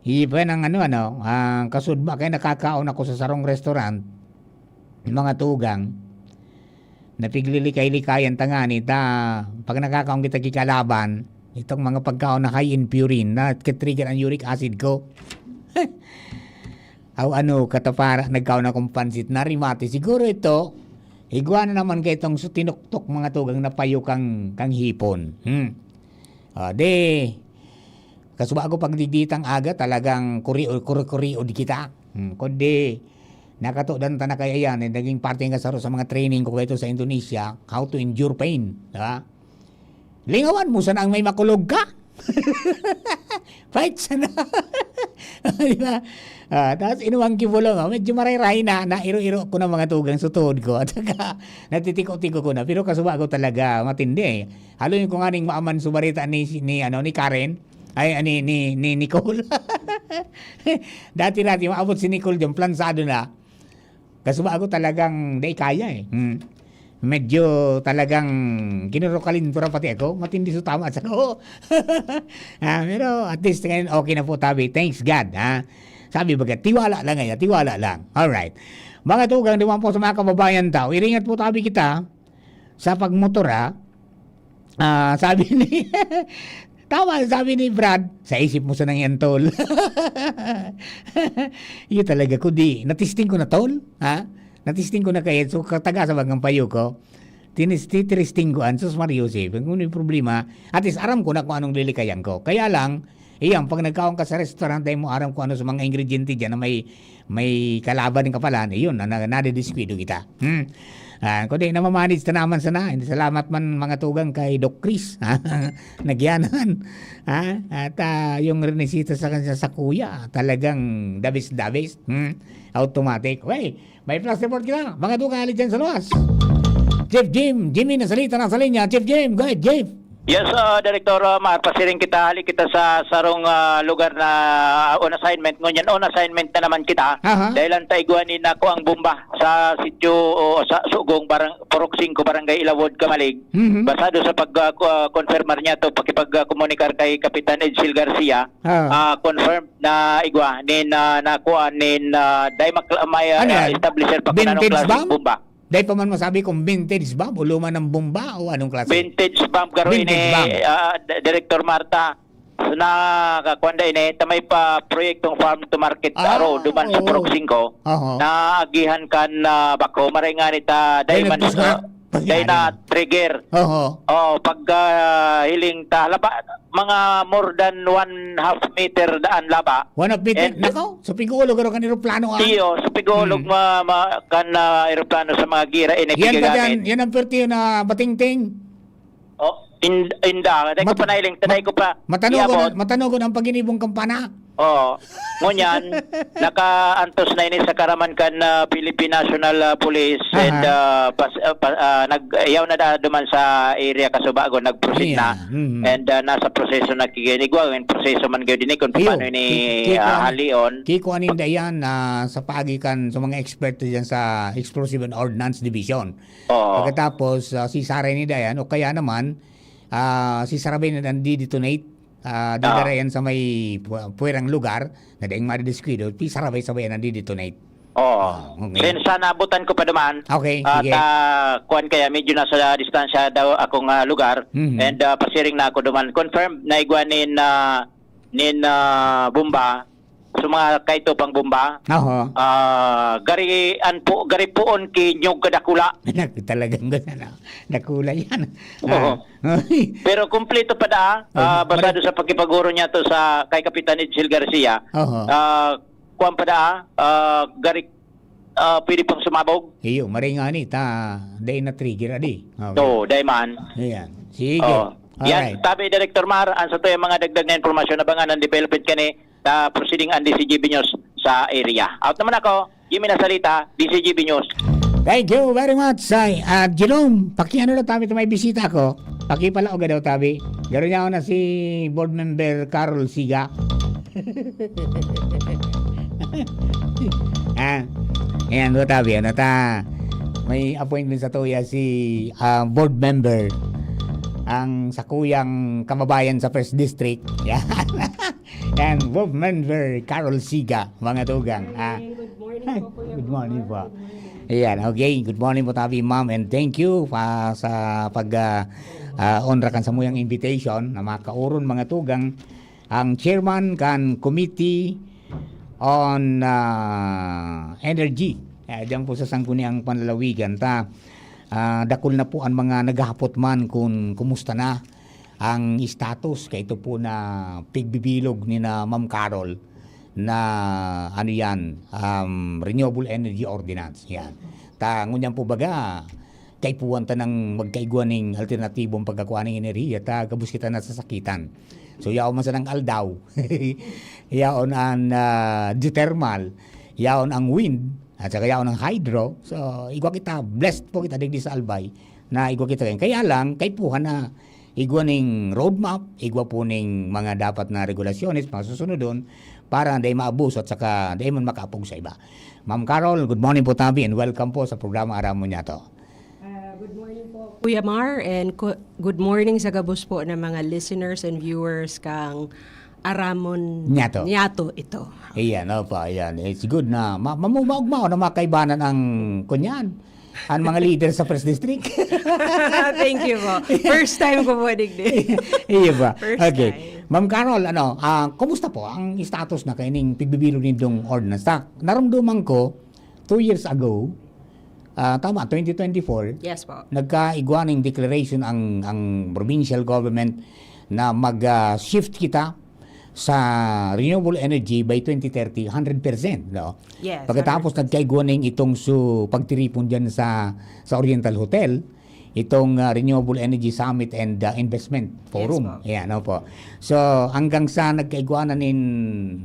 Iba nang ano, ano, ang kasudma kay nakakaon ako sa sarong restaurant, mga tugang, napiglilikay-likayan ta ngani ta, pag nakakaon kita ki kalaban, itong mga pagkaon na high in purine, na trigger ang uric acid ko. Aw ano, katapara, nagkaon akong pansit na rimate. Siguro ito, igwa na naman kay itong su-, tinuktok mga tugang na payo kang, kang hipon. Hmm. Ah, di, kasubago pag digdi tang aga, talagang kuri-, kuri-, kuriod kita. Hmm, kundi, nakatodan ta na kaya yan, eh, naging parte nga saro sa mga training ko kaito sa Indonesia, how to endure pain, di ba? Lingawan mo sana ang may makulog ka. Fight sana. Di ba? Ah, tapos inuwang kibulong, oh, medyo maray-ray na, nairo-iro ko na mga tugang sa tuhod ko. At saka, natitiko-tiko ko na. Pero kasubago talaga, matindi eh. Haloy ko nga ning maaman sa bareta ni, ni, ano, ni Karen. Ay, ni, ni, ni Nicole. Dati-dati, maabot si Nicole dyan, plansado na. Kasubago talagang dai kaya eh. Hmm. Medyo talagang kinurukalintura pati ako. Matindi sa tama sa ko. Ah, pero at least ngayon okay na po tabi. Thanks God, ha? Sabi baga, tiwala lang ngayon, tiwala lang. Alright. Mga tugang, duman po sa mga kababayan tao, iringat po tabi kita sa pagmotor, ha? Ah, sabi ni, tama, sabi ni Brad, "Sa isip mo sanang yan, tol." Iyo talaga, kundi, natisting ko na, tol, ha? Natisting ko na kaya, so, kataga sa bagang payo ko. Tinis-, titiristing ko, an, sus, Mario Joseph, kung may problema, at least aram ko na kung anong lilikayan ko. Kaya lang, iyan, pag nagkaon ka sa restaurant, dahil mo aram kung ano sa mga ingrediente dyan na may, may kalaban ng kapalan, iyon, na, na, nadidiskuido kita. Hmm. Ah, kundi, namamanage na naman sana. Hindi, salamat man, mga tugang, kay Doc Chris. Nagyanan. Ha? At, ah, yung renisita sa kanya sa kuya, talagang the best, the best. Hmm. Automatic. Okay. May flash report kita. Mga tugang, hali dyan sa luwas. Chief Jim, Jimmy, nasalita na sa linya. Chief Jim, go ahead, Chief. Yes, ah, Director, ah, Mar, pasiring kita, hali kita sa sarong, ah, lugar na, ah, on assignment. Ngunyan, on assignment na naman kita. Aha. Dahil ang taigwa ni nako ang bomba sa sitio o sa Sugong, barang-, Purok singko, Barangay Ilawod, Camalig. Mhm. Basado sa pag, ah, ku-, ah, confirmar niya to, pakipag, ah, komunikar kay Kapitan Edsel Garcia, Ah. ah, confirmed na igwa, nin, ah, nakuha, nin, ah, dai makla-, may, ah, Ano yan? establisher pa kung anong Vintage klaseng bomb? bomba. Dai pa man masabi kung vintage bomb o luma ng bomba o anong klase. Vintage bomb, garo Vintage ini, bomb. ah, D-, Director Marta. So, nakakuan da ini, ta may pa proyektong farm to market sa Ah, aro, duman sa oo. Purok singko, Oho. na agihan kan, ah, bako, maray nga ni ta, Dai dai man, nagpusga? ah, dai na Yan. trigger. Oho. Oh, pag, ah, hiling ta, laba, mga more than one half meter daan laba. One half meter? And Nako, sa pig-ulo, garo kan eroplano, ah. Iyo, sa pig-ulo, Hmm. ma-, ma-, kan, ah, eroplano sa mga gira, ini Yan pa pigagamit. dyan, yan ang pertiyo na batingting. Oh, in-, inda, taday ko Mat-, pa nahiling, taday mat-, ko pa matanogon, iabot. matanogon ang paginibong kampana. Oo. Ngunyan, nakaantos na ini sa karaman kan, ah, Philippine National, ah, Police and, Aha. ah, pas-, ah, pa-, ah, nag-, yaw na da duman sa area kasubago, nag-proceed na. Ayan, mhm. And, ah, nasa proseso na kikinigwa, yung proseso man gyud ini kung Iyo, paano ini, ki-, kiko ah, an-, halion. kiko aninda yan, ah, sa paagi kan sa mga eksperto dyan sa Explosive and Ordnance Division. Oo. Pagkatapos, ah, si Saray ni Dayan, o kaya naman, ah, si Sarabay na nandi-detonate, ah, Ah. didara yan sa may pu-, puwerang lugar, na daing madidiskuido, si Sarabay-sabay yan nandi-detonate. Oo. Ah, okay. Then, sa naabutan ko pa duman, Okay, at, sige. ah, kuwan kaya, medyo nasa distansya daw akong, ah, lugar, Mhm. and, ah, pasiring na ako duman. Confirmed na igwa nin, ah, nin, ah, bomba, sa mga kaito pang bomba. Oho. Ah, gari, an po, gari poon ki nyog kadakula. Nak-, talagang ganun, ah. Dakula yan. Oo. Ah. Pero kumpleto pa da, Oh, ah, basado mare- sa pakipaguro niya to sa kay Kapitan Edsel Garcia. Oho. Ah, kuwan pa da, ah, gari, ah, pwede pang sumabog. Iyo, maray nga ni, ta, dai na trigger, adi. Okay. Oo, dai man. Ayan. Sige. Oo. Yan, Alright. tabi, Director Mar, ang sa to yung mga dagdag na impormasyon, abangan ang development kani, ta proceeding ang D C G B News sa area. Out naman ako, Jimmy Nasalita, D C G B News. Thank you very much, Sai. Ah, Jerome, pakiano na tabi, may bisita ako. Pakipalaog daw tabi. Garo niya ako na si Board Member Carol Siga. Ah, ayan, daw tabi, ano ta? May appointment sa tuya si, ah, Board Member, ang sakuyang kababayan sa First District. Yan. Yan, Board Member Carol Siga, mga tugang. Ah. Morning, good morning po, Kuya Good morning Bor. po. Good morning. Ayan, okay. Good morning po, tabi, ma'am, and thank you pa sa pag, ah, ah, onra kan samuyang invitation na makauron, mga tugang, ang chairman kan Committee on, ah, Energy. Ah, diyan po sa Sangguniang Panlalawigan ta. Ah, dakul na po ang mga naghahapot man kung kumusta na ang status kaito po na pigbibilog ni na Ma'am Carol na, ano yan, um, Renewable Energy Ordinance. Yan. Ta, ngunyan po baga, kaipuhan ta nang magkaigwa ning alternatibong pagkakuha ning enerhiya, ta gabos kita nasasakitan. So, yaon man sanang aldaw. Yaon an, ah, geothermal, yaon ang wind, at saka yaon ang hydro. So, igwa kita, blessed po kita digdi sa Albay na igwa kita ngayon. Kaya lang, kaipuhan na igwa ning roadmap, igwa po ning mga dapat na regulasyones, mga susunodon, para dai maabuso at saka dai man makaapog sa iba. Ma'am Carol, good morning po tabi and welcome po sa programa Aram Mo Niya To. Ah, good morning po, Kuya Mar, and ku- good morning sa gabos po ng mga listeners and viewers kang Aramon Niyato. Niyato ito. Ayan, opo, ayan. It's good na ma- mamu- maugmaon na makaibanan ang kunyan. Ang mga leader sa First District. Thank you po. First time ko po digdi. Iya ba? First Okay. time. Ma'am Carol, ano, ah, kumusta po ang status na kaining pigbibilog nindong ordinance? Ta, narumduman ko, two years ago, ah, tama, twenty twenty-four, Yes po. nagkaigwa ning declaration ang, ang provincial government na mag-shift kita sa renewable energy by twenty thirty, hundred percent, no? Yes, Pagkatapos nagkaigwa ning itong su pagtiripon diyan sa sa Oriental Hotel, itong ah, Renewable Energy Summit and ah, Investment Forum. po. Ayan, opo. So, hanggang sa nagkaigwa na nin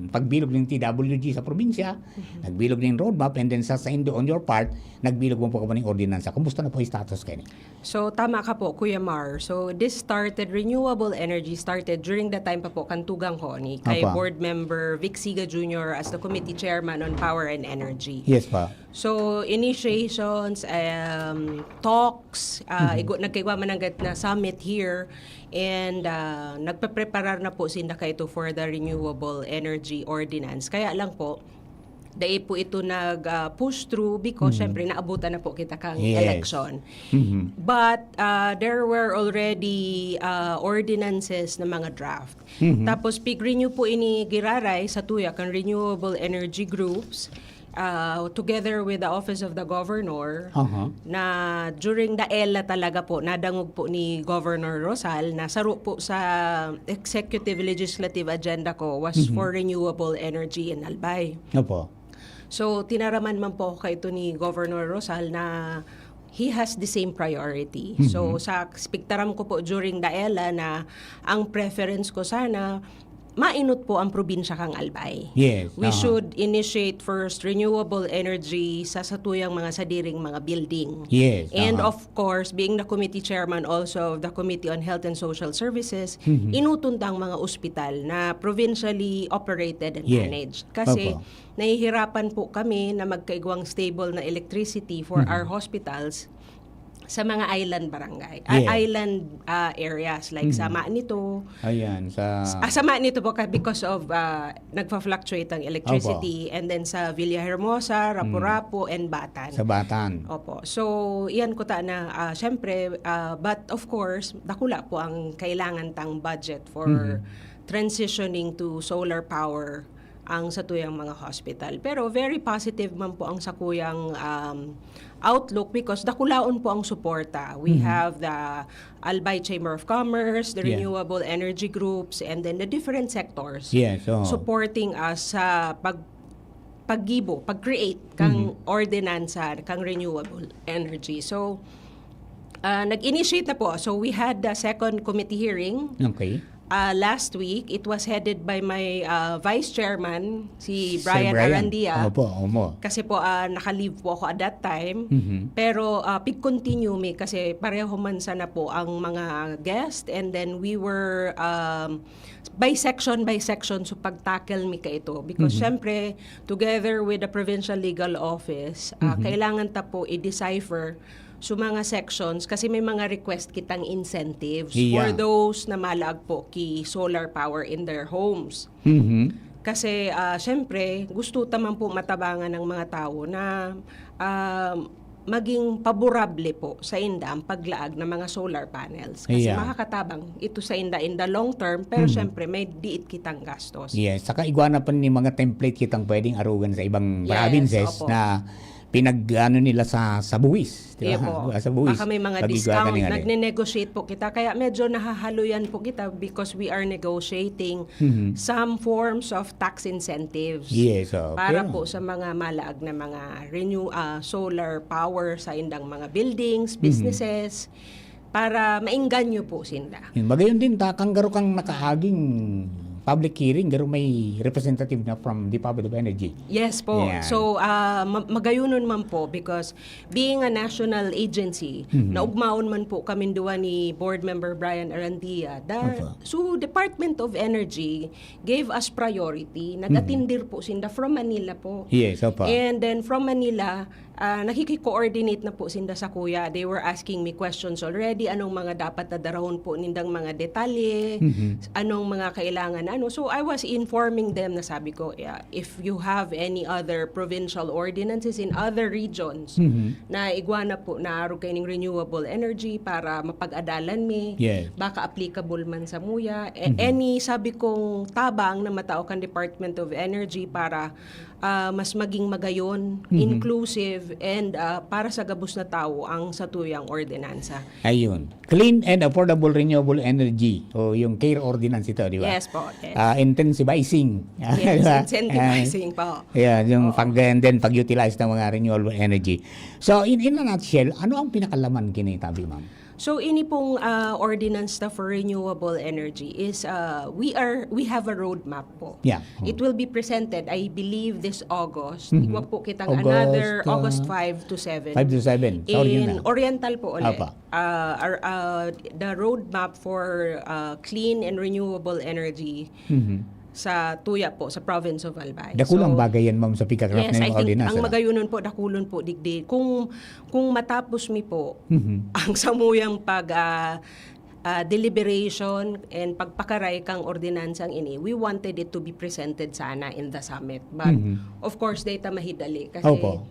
pagbilog ng T W G sa probinsya, nagbilog ng roadmap, and then sa, sa Indo on your part, nagbilog mo po ka ba ng ordinansa? Kumusta na po yung status kayo? So, tama ka po, Kuya Mar. So, this started, renewable energy started during the time pa po kan tugang ko ni kay Apa. Board Member Vic Siga Junior as the Committee Chairman on Power and Energy. Yes pa. So, initiations, um, talks, uh, igo, nagkaigwa man nanggad na summit here, and uh, nagpapreparar na po sinda kaito for the renewable energy ordinance. Kaya lang po, dai po ito nag-push through because syempre naabutan na po kita kang Yes. election. Mhm. But uh, there were already uh, ordinances na mga draft. Mhm. Tapos pig-renew po ini giraray sa tuya kan renewable energy groups uh, together with the Office of the Governor Aha. na during the ELA talaga po, nadangog po ni Governor Rosal na saro po sa executive legislative agenda ko was Mhm. for renewable energy in Albay. Opo. So, tinaraman man po ako kaito ni Governor Rosal na he has the same priority. Mhm. So, sa pigtaram ko po during the ELA na ang preference ko sana, mainot po ang probinsya kang Albay. Yes, We aha. should initiate first renewable energy sa satuyang mga sadiring mga building. Yes, And aha. of course, being the committee chairman also of the Committee on Health and Social Services, Mhm. inuton ta ang mga ospital na provincially operated and Yes. managed. Kasi Opo. nahihirapan po kami na magkaigwang stable na electricity for Mhm. our hospitals sa mga island barangay, ah, Yes. island ah, areas like sa Mhm. Manito, Ayan, sa... ah, sa Manito po ka- because of ah, nagfa-fluctuate ang electricity, and then sa Villahermosa, Rapu-Rapu, and Batan. Sa Batan. Opo. So, iyan ko ta na, ah, syempre, ah, but of course, dakula po ang kailangan tang budget for Mhm. transitioning to solar power ang satuyang mga hospital. Pero very positive man po ang sakuyang um, outlook because dakulaon po ang suporta. We Mhm. have the Albay Chamber of Commerce, the Yeah. renewable energy groups, and then the different sectors Yes, oo. supporting us sa pag paggibo, pag-create kang Mhm. ordinansa kang renewable energy. So, ah, nag-initiate na po. So, we had the second committee hearing Okay. ah, last week. It was headed by my ah, vice chairman, si Sir Brian, Brian. Arandia. Opo, omo. Kasi po, ah, naka-leave po ako at that time. Mhm. Pero ah, pig-continue mi kasi pareho man sana po ang mga guest. And then we were, um, by section, by section, so pag-tackle mi ka ito. Because Mhm. syempre, together with the Provincial Legal Office, ah, Mhm. kailangan ta po i-decipher so mga sections kasi may mga request kitang incentives Iya. for those na malaag po ki solar power in their homes. Mhm. Kasi ah, syempre, gusto ta man po matabangan ng mga tao na ah, maging paborable po sa inda ang paglaag ng mga solar panels. Kasi Iya. makakatabang ito sa inda in the long term, pero Mhm. syempre may diit kitang gastos. Yes, saka igwa na pa ni mga template kitang pwedeng arugan sa ibang Yes, provinces opo. na pinag-ano nila sa sa buwis, di Iya ba? po. Sa buwis. Baka may mga Pag-igwa ka discount, ning ano. nagne-negotiate po kita. Kaya medyo nahahaloyan po kita because we are negotiating Mhm. some forms of tax incentives Yes, oh, para pero po sa mga malaag na mga renew ah, solar power sa indang mga buildings, Mhm. businesses. para maengganyo po sinda. Yun, magayon din, ta, kang garo kang nakaaging public hearing, garo may representative na from Department of Energy. Yes po. Yan. So, ah, ma- magayunon man po because being a national agency, Mhm. naugmaon man po kami duwa ni Board Member Brian Arandia. The, Opo. so, Department of Energy gave us priority. Nag-atindir po sinda from Manila po. Yes, opo. And then from Manila, ah, nakiki-coordinate na po sinda sa kuya. They were asking me questions already. Anong mga dapat na darahon po nindang mga detalye? Mhm. Anong mga kailangan? Ano? So, I was informing them na sabi ko, yeah, if you have any other provincial ordinances in other regions Mhm. na igwa na po na arog kaining renewable energy para mapag-adalan mi, Yes. baka applicable man sa muya. A- Mhm. Any, sabi kong tabang na matao kan Department of Energy para ah, mas maging magayon, Mhm. inclusive, and ah, para sa gabos na tawo ang satuyang ordinansa. Ayun. Clean and affordable renewable energy o yung care ordinance ito, di ba? Yes po. Yes. Ah, incentivizing. Yes, Di ba? Incentivizing po. Yeah, yung Oo. pag and then pag-utilize ng mga renewable energy. So in in a nutshell, ano ang pinakalaman kini tabi, ma'am? So ini pong ah, ordinance na for renewable energy is ah, we are we have a roadmap po. Yeah. It will be presented, I believe, this August. Mhm. Igwa po kitang August, another ah, August five to seven. Five to seven. Sa Oriental. In Oriental po ulit. Apa. Ah, our, ah, the roadmap for ah, clean and renewable energy Mhm. sa tuya po, sa province of Albay. Dakulang So, bagay yan, ma'am, sa pagka-craft Yes, ng I think ordinance, ang ano? Magayunon po, dakulon po digdi. Kung kung matapos mi po Mhm. ang samuyang pag ah, ah, deliberation and pagpakaray kang ordinansang ini, we wanted it to be presented sana in the summit. But Mhm. of course, data mahidali kasi Opo.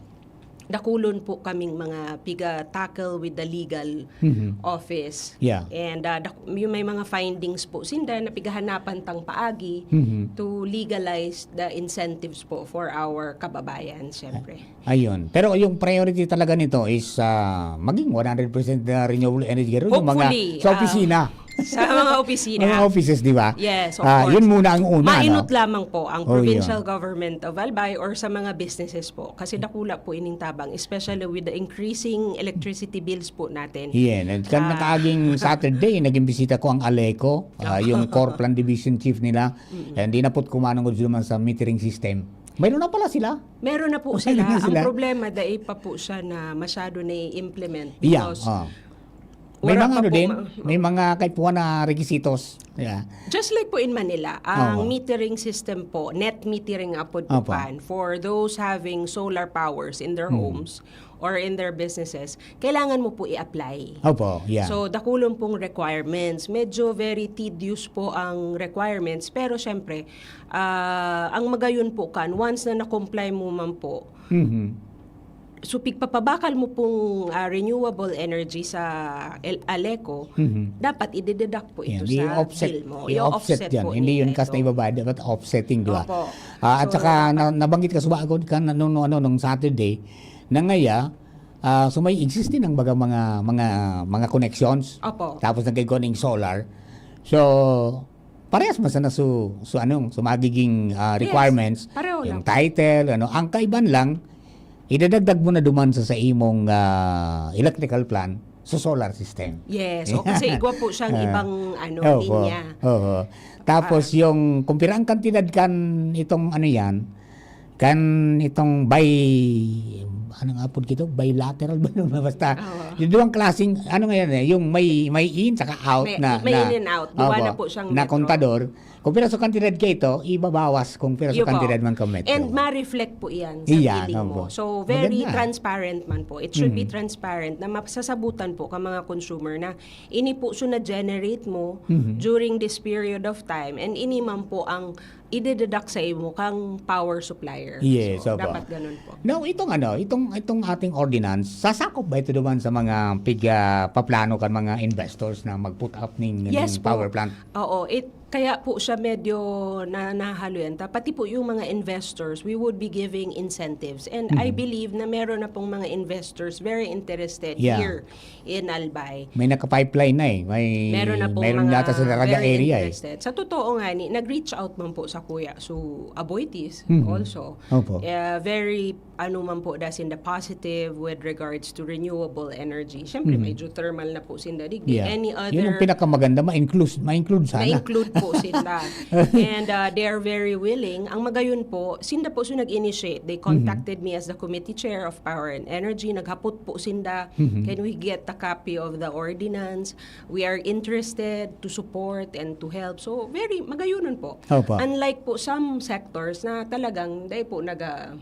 dakulon po kaming mga piga-tackle with the legal Mhm. office. Yeah. And ah, dak- yung may mga findings po sinda na pigahanapan tang paagi Mhm. to legalize the incentives po for our kababayan, syempre. Ayun. Pero yung priority talaga nito is ah, maging one hundred percent na renewable energy. Yung mga Hopefully, sa ah, opisina. Sa mga opisina. Mga offices, di ba? Yes, of Ah, course. Yun muna ang una, Mainot no? lamang po ang Oh, provincial yun. Government of Albay or sa mga businesses po. Kasi dakula po ining tabang, especially with the increasing electricity bills po natin. Yan. At kan Ah. nakaaging Saturday, naging bisita ko ang Aleco, ah, Ah. yung core plan division chief nila. Mm. And dinapot ko manungod naman sa metering system. Mayroon na pala sila. Meron na po Meron sila. na sila. Ang problema, dai pa po siya na masyado na-implement Yeah, because ah. May wala mga pa ano po din, ma- may mga kaipuhan na requisitos. Yeah. Just like po in Manila, ang Oo. metering system po, net metering apod po Opo. kan, for those having solar powers in their Hmm. homes or in their businesses, kailangan mo po i-apply. Opo, yeah. So, dakulon pong requirements. Medyo very tedious po ang requirements. Pero syempre, ah, ang magayon po kan, once na na-comply mo man po, Mhm. so pigpapabakal mo pong ah, renewable energy sa El- Aleco, Mhm. dapat i-deduct po ito Yan, sa i-offset, bill mo. i-offset yan. Po Hindi ninyo yun kas na ito. ibaba, dapat offsetting, di ba? Opo. Ah, at So, saka na, dapat nabanggit ka sa ako kan nung, nung, ano, nung Saturday, na ngaya, ah, so may existing ang baga mga, mga, mga connections. Opo. Tapos nagkagawang solar. So, parehas man sana su, su, anong, su magiging ah, Yes. requirements. Pareho Yung lang. Title, ano. Ang kaiban lang, idadagdag mo na duman sa, sa imong ah, electrical plan, sa solar system. Yes. O kasi igwa po siyang Ah. ibang ano, Opo. linya. Oo. Tapos Ah. yung kung pira ang kantidad kan itong ano yan, kan itong bi, anong apod kito? Bilateral ba? Basta, Oo. yung duwang klaseng, ano ngayon eh, yung may, may in, saka out May- na. may na, in and out. Duwa opo, na po siyang na metro. Kontador. Kung pira sa kantidad ka ito, ibabawas kung pira sa Yun po. Kantidad man ka metro. And ma-reflect po yan sa Iyan, billing opo. mo. So, very Maganda. Transparent man po. It should be Mhm. Transparent na masasabutan po ka mga consumer na ini po so na-generate mo Mhm. during this period of time and ini man po ang idededuct sa imo kang power supplier. Yes, So, opo. Dapat ganun po. Now, itong ano, itong itong ating ordinance, sasakop ba ito naman sa mga pig ah, paplano kan mga investors na mag-put up ning, ning Yes po. Power plant? Oo, it Kaya po siya medyo na-, nahaluyan ta. Pati po yung mga investors, we would be giving incentives. And I Mhm. believe na meron na pong mga investors very interested Yeah. here in Albay. May naka-pipeline na eh. May, Meron na pong meron mga yata sa Daraga very area eh. interested. Sa totoo nga ni, nag-reach out man po sa Kuya. So, Aboitiz Mhm. also. Opo. Eh, very ano man po da sinda positive with regards to renewable energy. Siyempre, Mhm. may geothermal na po sinda digdi. Yeah. Any Yun ang other pinakamaganda, ma-include, ma-include sana. Ma-include po sinda. And, uh, they are very willing. Ang magayon po, sinda po so nag-initiate. They Mhm. contacted me as the committee chair of Power and Energy. Naghapot po sinda, Mhm. "Can we get a copy of the ordinance? We are interested to support and to help." So, very magayonon po. Opo. Unlike po some sectors na talagang dai po naga-,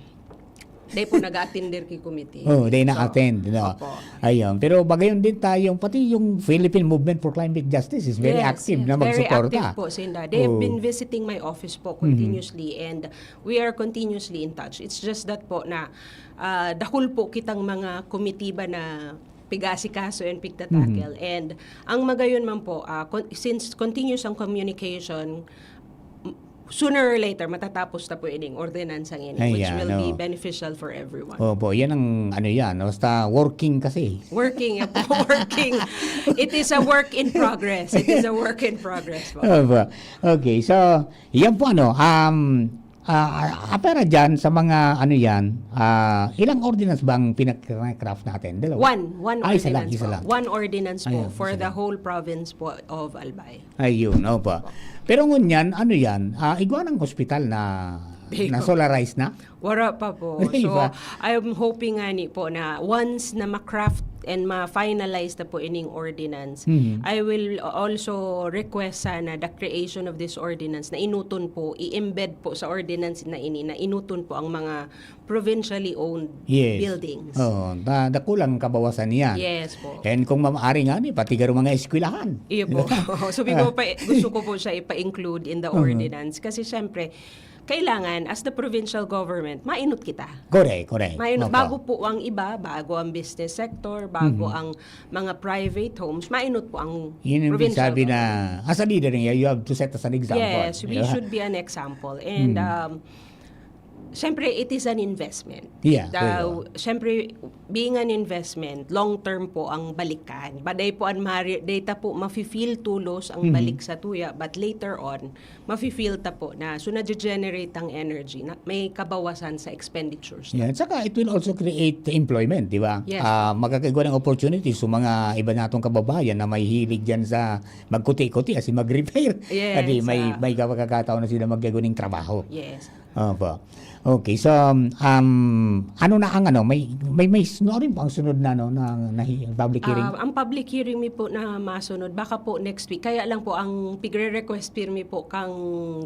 Dai po nag-a-attender ki committee. Oh, dai So, na-attend, no? opo. Ayun. Pero bagayon din tayong, pati yung Philippine Movement for Climate Justice is very Yes, active yes. na Very magsuporta. active po sinda. They have Oh. been visiting my office po Mhm. continuously and we are continuously in touch. It's just that po na, ah, dakul po kitang mga komitiba na pig-aasikaso and pigtatackle. Mhm. And ang magayon man po, ah, con-, since continuous ang communication, m-, sooner or later, matatapos na po ining ordinansang ini, which Ayan, will be oh. beneficial for everyone. Opo, yan ang ano yan. Basta working kasi. Working, yan po, working. It is a work in progress. It is a work in progress po. Opo. Okay, so, yan po ano, um, ah, ah, pero dyan sa mga ano yan, ah, ilang ordinance ba ang pinag-craft natin? Dalawa? One. One Ah, isa lang, ordinance isa po. lang. One ordinance po Ayan, for isa the lang. whole province po of Albay. Ayun, opo. Pero ngunyan, ano yan? Ah, igwa ng ospital na, Di na ko. solarized na? Wala pa po. Di So, ba? I'm hoping nga ni po na once na ma-craft and ma-finalize na po ining ordinance, Mhm. I will also request sana the creation of this ordinance na inuton po, i-embed po sa ordinance na ini, na inuton po ang mga provincially owned Yes. buildings. Oo, da-, dakulang kabawasan yan. Yes po. And kung maaari nga ni, pati garo mga eskwelahan. Iyo po. Sabi ko Ah. pa, gusto ko po siya ipa-include in the Mhm. ordinance. Kasi syempre, kailangan, as the provincial government, mainot kita. Correct, correct. Mainot. Opo. Bago po ang iba, bago ang business sector, bago Mhm. ang mga private homes, mainot po ang Yun yung provincial sabi na, government. as a leader, you have to set as an example. Yes, we Di ba? should be an example. And, Mm. um, Siyempre, it is an investment. Yeah, It, uh, true. Siyempre, being an investment, long term po ang balikan. Baday po an mari-, day ta po mafe-feel tulos ang Mhm. balik sa tuya, but later on, mafe-feel ta po na. So, nadye-generate ang energy na may kabawasan sa expenditures. Yeah, at saka it will also create employment, di ba? Yes. Ah, magkakaigwa ng opportunities sa mga iba natong kababayan na may hilig dyan sa magkuti-kuti, as in mag-repair. Yes, Adi, may, ah. may pagkakataon na sila magkakaigwa ng trabaho. Yes. Opo. Okay, so, um, ano na ang ano, may, may, may sino rin po ang sunod na, ano, na, na hi-, public hearing? Ah, ang public hearing mi po na masunod, baka po next week. Kaya lang po, ang pigre-request pirmi po kang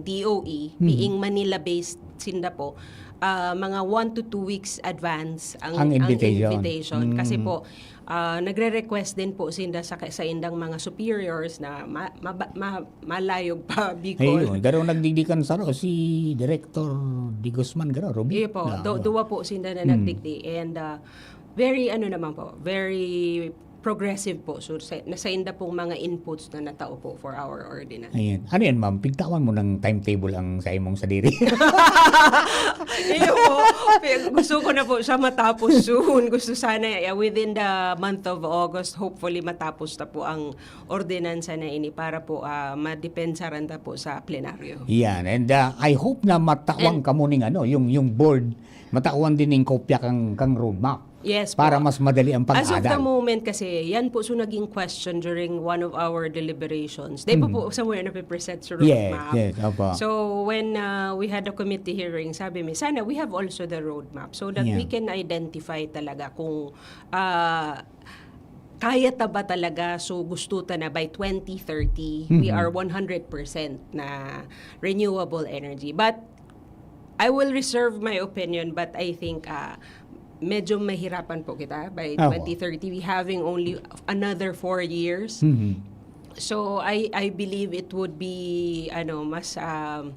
D O E, Mhm. being Manila-based sinda po, ah, mga one to two weeks advance ang, Ang ang invitation. invitation. Kasi Mm. po, ah, nagre-request din po sinda sa, sa indang mga superiors na ma-, maba-, ma-, malayog pa Bicol. Ayun, garo nagdigdi kan saro, si Director De Guzman, garo, Ruby. Iyo po, Na, do-, ano. duwa po sinda na Hmm. nagdigdi. And, ah, very, ano naman po, very progressive po. So, sa, na sa inda pong mga inputs na natao po for our ordinance. Ayan. Ano yan, ma'am? Pigtawan mo ng timetable ang sa imong sadiri. Iyo po. Gusto ko na po siya matapos soon. Gusto sana, eh, within the month of August, hopefully matapos na po ang ordinansa na ini para po, ah, madepensaran ta po sa plenaryo. Yan. And, ah, I hope na matawan And kamo ning ano, yung, yung board, matawan din ning kopya kang, kang roadmap Yes para po. mas madali ang As of the pag-ada. moment kasi, yan po so naging question during one of our deliberations. Di po Mm. po somewhere napipresent sa Yes, roadmap. yes, opo. So, when, ah, we had a committee hearing, sabi mi, "Sana we have also the roadmap so that Yeah. we can identify talaga kung, ah, kaya ta ba talaga, so gusto ta na by twenty thirty, we Mhm. are one hundred percent na renewable energy." But I will reserve my opinion, but I think, ah, medyo mahirapan po kita by Opo. twenty thirty. We having only another four years. Mhm. So, I, I believe it would be, ano, mas, um,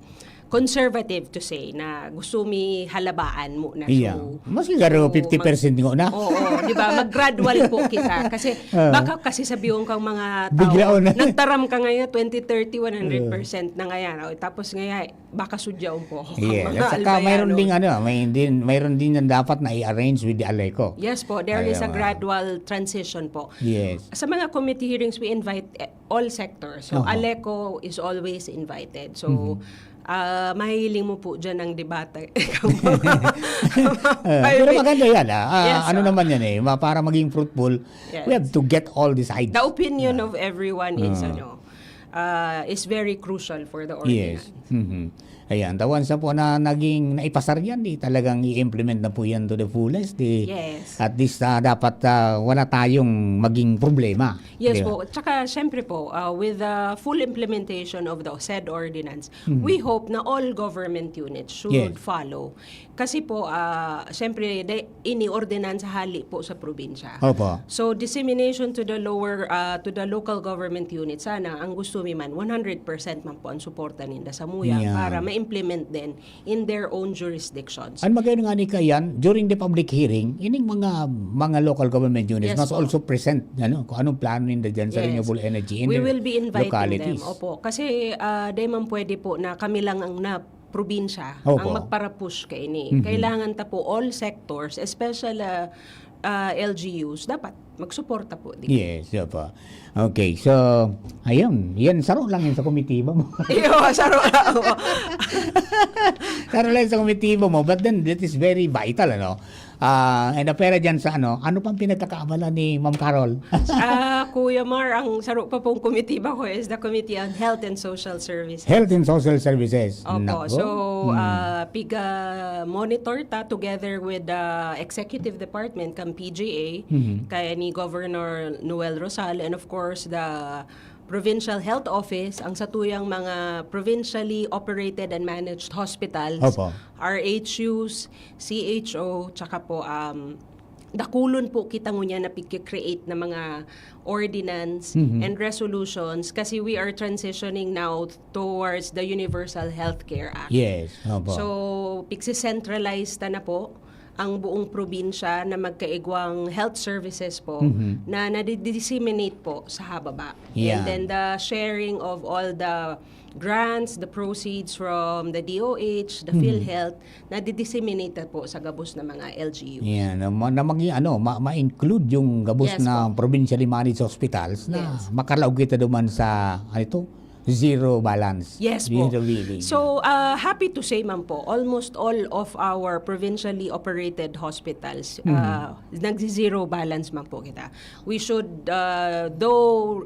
conservative to say na gusto mi halabaan mo na. Iya. So, Mas siguro so, fifty percent mag- ko na. Oo, di ba? Mag-gradual po kita. Kasi Ah. baka kasi sabihon kang mga tao, Biglaon na. Nagtaram ka ngayon, twenty thirty, one hundred percent na ngayon. O, tapos ngayon, baka sudyaon po ako kang Yeah. mga At saka mayroon Albayano. ding ano, may din mayroon din na dapat na i-arrange with the ALECO. Yes po, there is a Ayan. Gradual transition po. Yes. Sa mga committee hearings, we invite eh, all sectors. So, Aha. ALECO is always invited. So, Mhm. ah, mahiling mo po dyan ang debate. Ah, pero maganda yan. Ah. Ah, Yes, ano sir. naman yan eh, ma- para maging fruitful, Yes. we have to get all the sides. The opinion of everyone is Ah. ano, uh, is very crucial for the Yes. ordinance. Mhm. Ayan, tawan sa po na naging naipasar yan, di talagang i-implement na po yan to the fullest. Di, Yes. At least ah, dapat ah, wala tayong maging problema. Yes Di ba? Po. Tsaka, syempre po, uh, with the full implementation of the said ordinance, Mhm. we hope na all government units should Yes. follow. Kasi po, uh, syempre, de, ini ordinansa hali po sa probinsya. Opo. So, dissemination to the lower, uh, to the local government units, sana, ang gusto mi man, one hundred percent man po ang suporta ninda sa muya Yeah. para ma-implement din in their own jurisdictions. Ang maganda nga ni Kayan, during the public hearing, ining mga mga local government units Yes must po. also present ano, kung anong plano ninda dyan sa Yes. renewable energy in We their will be inviting localities. them. Opo. Kasi ah, di man pwede po na kami lang ang na probinsya Opo. ang magparapush kaini. Mhm. Kailangan ta po all sectors, especially ah, ah, L G Us, dapat magsuporta po. Di ba? Yes, opo. Okay, so, ayun, yan, saro lang yun sa komitiba mo. Iyo, saro lang po. Saro lang sa komitiba mo, but then that is very vital, ano? Ah, and apera dyan sa ano, ano pang pinagkakaabala ni Ma'am Carol? Ah, Kuya Mar, ang saro pa pong komitiba ko is the Committee on Health and Social Services. Health and Social Services. Opo, Nako. so Hmm. ah, piga-monitor ta together with the executive department kan P G A, Mhm. kaya ni Governor Noel Rosal, and of course the Provincial Health Office, ang satuyang mga provincially operated and managed hospitals, Opo. R H Us, C H O, tsaka po um, dakulon po kita ngunyan na pigki-create na mga ordinance Mhm. and resolutions kasi we are transitioning now towards the Universal Healthcare Act. Yes, opo. So, pigsicentralize ta na po ang buong probinsya na magkaigwang health services po Mhm. na nadidisseminate po sa hababa. Yeah. And then the sharing of all the grants, the proceeds from the D O H, the Mhm. PhilHealth, nadidisseminate po sa gabos na mga L G Us. Yeah, na, ma- na maging ano, ma- ma-include yung gabos Yes na po. provincially managed hospitals na Yes. makalaog kita duman sa, ano ito, zero balance. Yes po. Zero billing. So, uh, happy to say man po, almost all of our provincially operated hospitals, Mhm. uh, nagzi-zero balance man po kita. We should, uh, though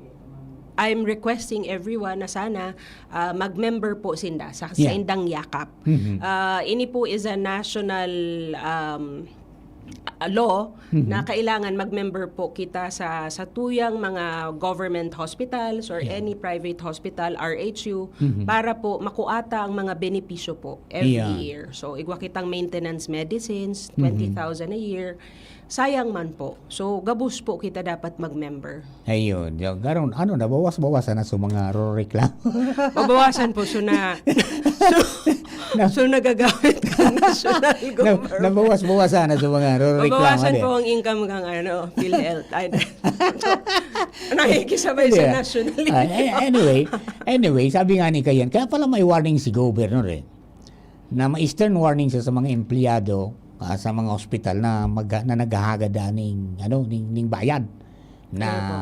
I'm requesting everyone na sana uh, mag-member po sinda sa, sa Yeah. indang yakap. Mhm. Uh, ini po is a national um, a law Mhm. na kailangan mag-member po kita sa sa tuyang mga government hospitals or Yeah. any private hospital, R H U, Mhm. para po makuha ta ang mga benepisyo po every Yeah. year. So, igwa kitang maintenance medicines, Mhm. twenty thousand a year. Sayang man po. So, gabos po kita dapat mag-member. Ayun, yung garon, ano, nabawas-bawasan na sa mga reklamo. Mabawasan po, so na, so, so nagagamit ka national Na, government. nabawas-bawasan na sa mga reklamo. Mabawasan Di. Po ang income ng ano, PhilHealth. Ay, nakikisabay Hindi, sa ah. national Ah, income. eh, anyway, anyway, sabi nga ni Kayan, kaya pala may warning si Governor eh, na may stern warning siya sa mga empleyado ah, sa mga ospital na mag, na naghahagad na ning, ano, ning, ning bayad na Opo.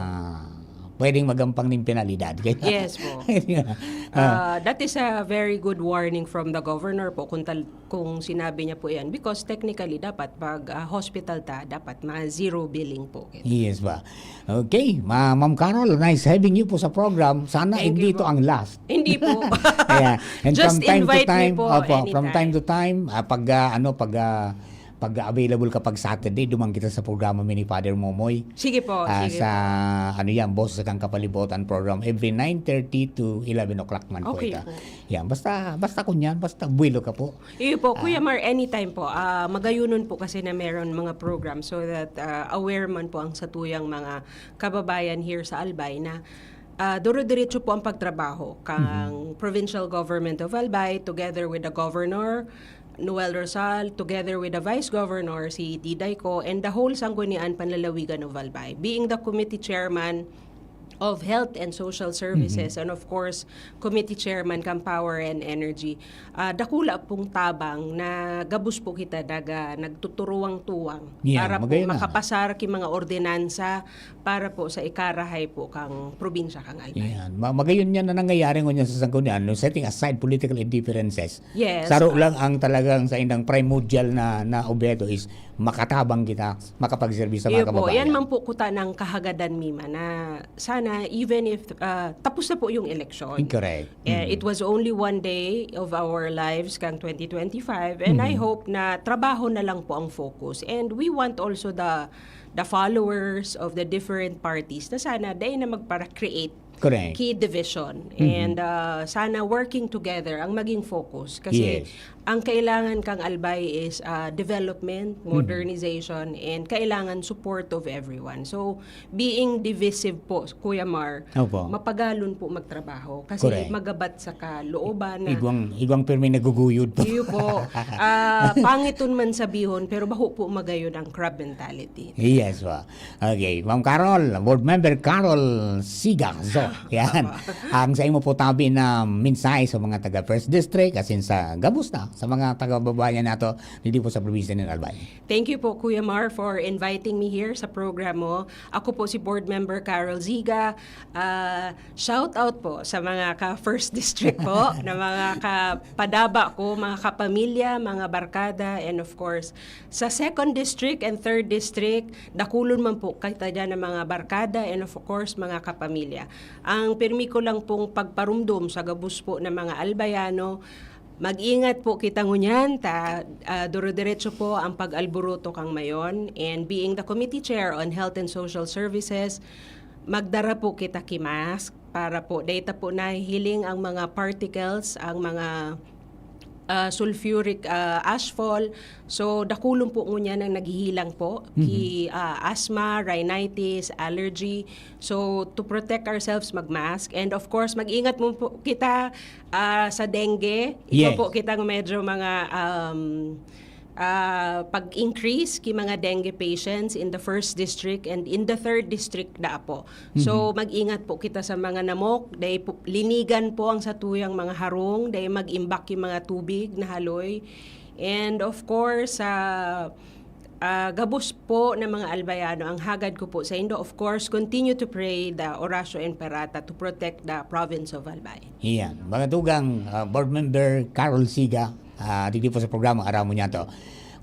Pwedeng magampang ning penalidad. Kaya, Yes po. Kaya, ah, Uh, that is a very good warning from the governor po kung, tal- kung sinabi niya po yan. Because technically, dapat pag uh, hospital ta, dapat ma-zero billing po. Yes ba? Okay, Ma- Ma'am Carol, nice having you po sa program. Sana Thank hindi you ito po. Ang last. Hindi po. Yeah. And Just from time to invite me time, po opo, from anytime. time to time, ah, pag ah, ano, pag ah, pag ah, available ka pag Saturday, duman kita sa programa mi ni Father Momoy. Sige po, Ah, sige sa po. Ano yan, Boses kan Kapalibotan program every nine thirty to eleven o'clock man po Okay ito. Po. Yan, basta basta kunyan, basta buwelo ka po. Iyo po, Kuya Mar, anytime po. Ah, magayunon po kasi na meron mga program so that ah, aware man po ang satuyang mga kababayan here sa Albay na ah, duro-diretso po ang pagtrabaho kang Provincial Government of Albay together with the Governor, Noel Rosal, together with the Vice Governor, si Diday ko, and the whole Sanggunian Panlalawigan of Albay. Being the committee chairman of Health and Social Services, and of course, committee chairman kang Power and Energy. Ah, dakula pong tabang na gabos po kita naga-, nagtuturuwang-tuwang para po makapasar ki mga ordinansa para po sa ikarahay po kang probinsya kang Albay. Yan. Ma-, magayon yan na nangyayari ngunyan sa Sanggunian, no? Setting aside political indifferences. Yes. Saro lang ang talagang sa indang primordial na, na obheto is makatabang kita, makapagserbisyo sa mga kababayan. Iyo po, yan man po kuta ng kahagadan, Mima, na sana even if, ah, tapos na po yung eleksyon. Correct. Eh, it was only one day of our lives kang twenty twenty-five, and I hope na trabaho na lang po ang focus. And we want also the the followers of the different parties na sana dai na magpara-create ki division. And, ah, sana working together ang maging focus. Kasi ang kailangan kang Albay is, ah, development, modernization, and kailangan support of everyone. So, being divisive po, Kuya Mar, mapagalon po magtrabaho. Kasi magabat sa kalooban na igwang, igwang pirmi naguguyod po. Iyo po. Ah, pangiton man sabihon, pero baho po magayon ang crab mentality. Yes po. Okay, Ma'am Carol, Board Member Carol Siga. So, yan. Ang sa imo po tabi na mensahe sa mga taga First District, asin sa gabos na, sa mga taga-babayan nato, dito po sa probinsya ng Albay. Thank you po, Kuya Mar, for inviting me here sa program mo. Ako po si Board Member Carol Ziga. Ah, shout out po sa mga ka First District po, na mga kapadaba ko, mga kapamilya, mga barkada, and of course, sa Second District and Third District, dakulon man po kita dyan ng mga barkada and of course, mga kapamilya. Ang pirmi ko lang pong pagparumdom sa gabos po ng mga Albayano, mag-ingat po kita ngunyan, ta, ah, duro-diretso po ang pag-alboroto kang mayon. And being the committee chair on Health and Social Services, magdara po kita ki mask para po data po nahihiling ang mga particles, ang mga, ah, sulfuric, ah, ashfall. So, dakulon po ngunyan ang naghihilang po ki, ah, asthma, rhinitis, allergy. So, to protect ourselves, mag-mask. And of course, mag-ingat mo po kita, ah, sa dengue. Ito po kitang medyo mga, um, ah, pag-increase ki mga dengue patients in the first district and in the third district da po. So, mag-ingat po kita sa mga namok, dai po, linigan po ang satuyang mga harong, dai mag-imbak ki mga tubig na haloy. And of course, sa, ah, gabos po ng mga Albayano, ang hagad ko po sa indo, of course, continue to pray the Oratio Imperata to protect the province of Albay. Iyan. Mga tugang, ah, Board Member Carol Siga, ah, digdi po sa programa, Aram Mo Niyan To.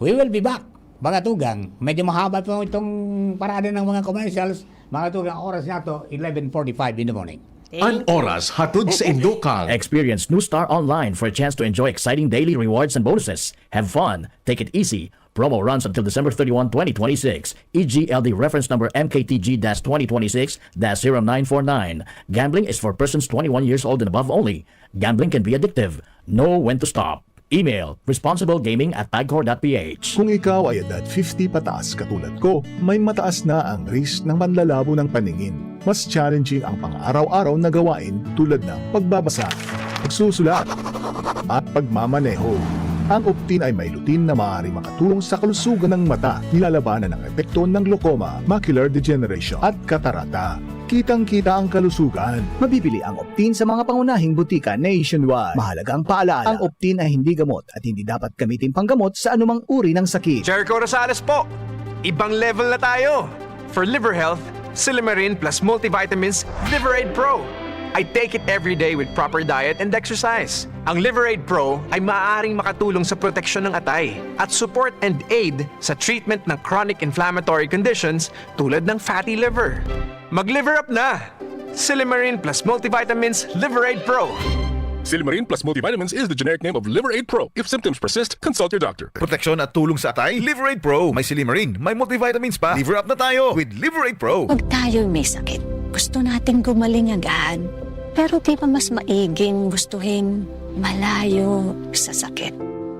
We will be back. Mga tugang, medyo mahaba po itong parada ng mga commercials. Mga tugang, oras niya to, eleven forty-five in the morning. An oras hatod sa indo kang Experience New Star Online for a chance to enjoy exciting daily rewards and bonuses. Have fun, take it easy. Promo runs until December thirty-one, twenty twenty-six. E G L D reference number M K T G dash twenty twenty-six dash zero nine four nine. Gambling is for persons twenty-one years old and above only. Gambling can be addictive. Know when to stop. Email, responsible gaming at pagcor dot P H. Kung ikaw ay edad fifty pataas katulad ko, may mataas na ang risk ng panlalabo ng paningin. Mas challenging ang pang-araw-araw na gawain tulad ng pagbabasa, pagsusulat, at pagmamaneho. Ang Optin ay may lutein na maaaring makatulong sa kalusugan ng mata, nilalabanan ang epekto ng glaucoma, macular degeneration, at katarata. Kitang-kita ang kalusugan. Mabibili ang Optin sa mga pangunahing butika nationwide. Mahalagang paalaala, ang Optin ay hindi gamot at hindi dapat gamitin panggamot sa anumang uri ng sakit. Jericho Rosales po! Ibang level na tayo! For liver health, Silimarin plus multivitamins Liver Aid Pro. I take it every day with proper diet and exercise. Ang Liver Aid Pro ay maaaring makatulong sa proteksyon ng atay at support and aid sa treatment ng chronic inflammatory conditions tulad ng fatty liver. Mag-liver up na! Silimarin plus multivitamins Liver Aid Pro. Silimarin plus multivitamins is the generic name of Liver Aid Pro. If symptoms persist, consult your doctor. Proteksyon at tulong sa atay, Liver Aid Pro. May silimarin, may multivitamins pa. Liver up na tayo with Liver Aid Pro. Pag tayo'y may sakit, gusto nating gumaling agad. Pero di ba mas maiging gustuhin malayo sa sakit?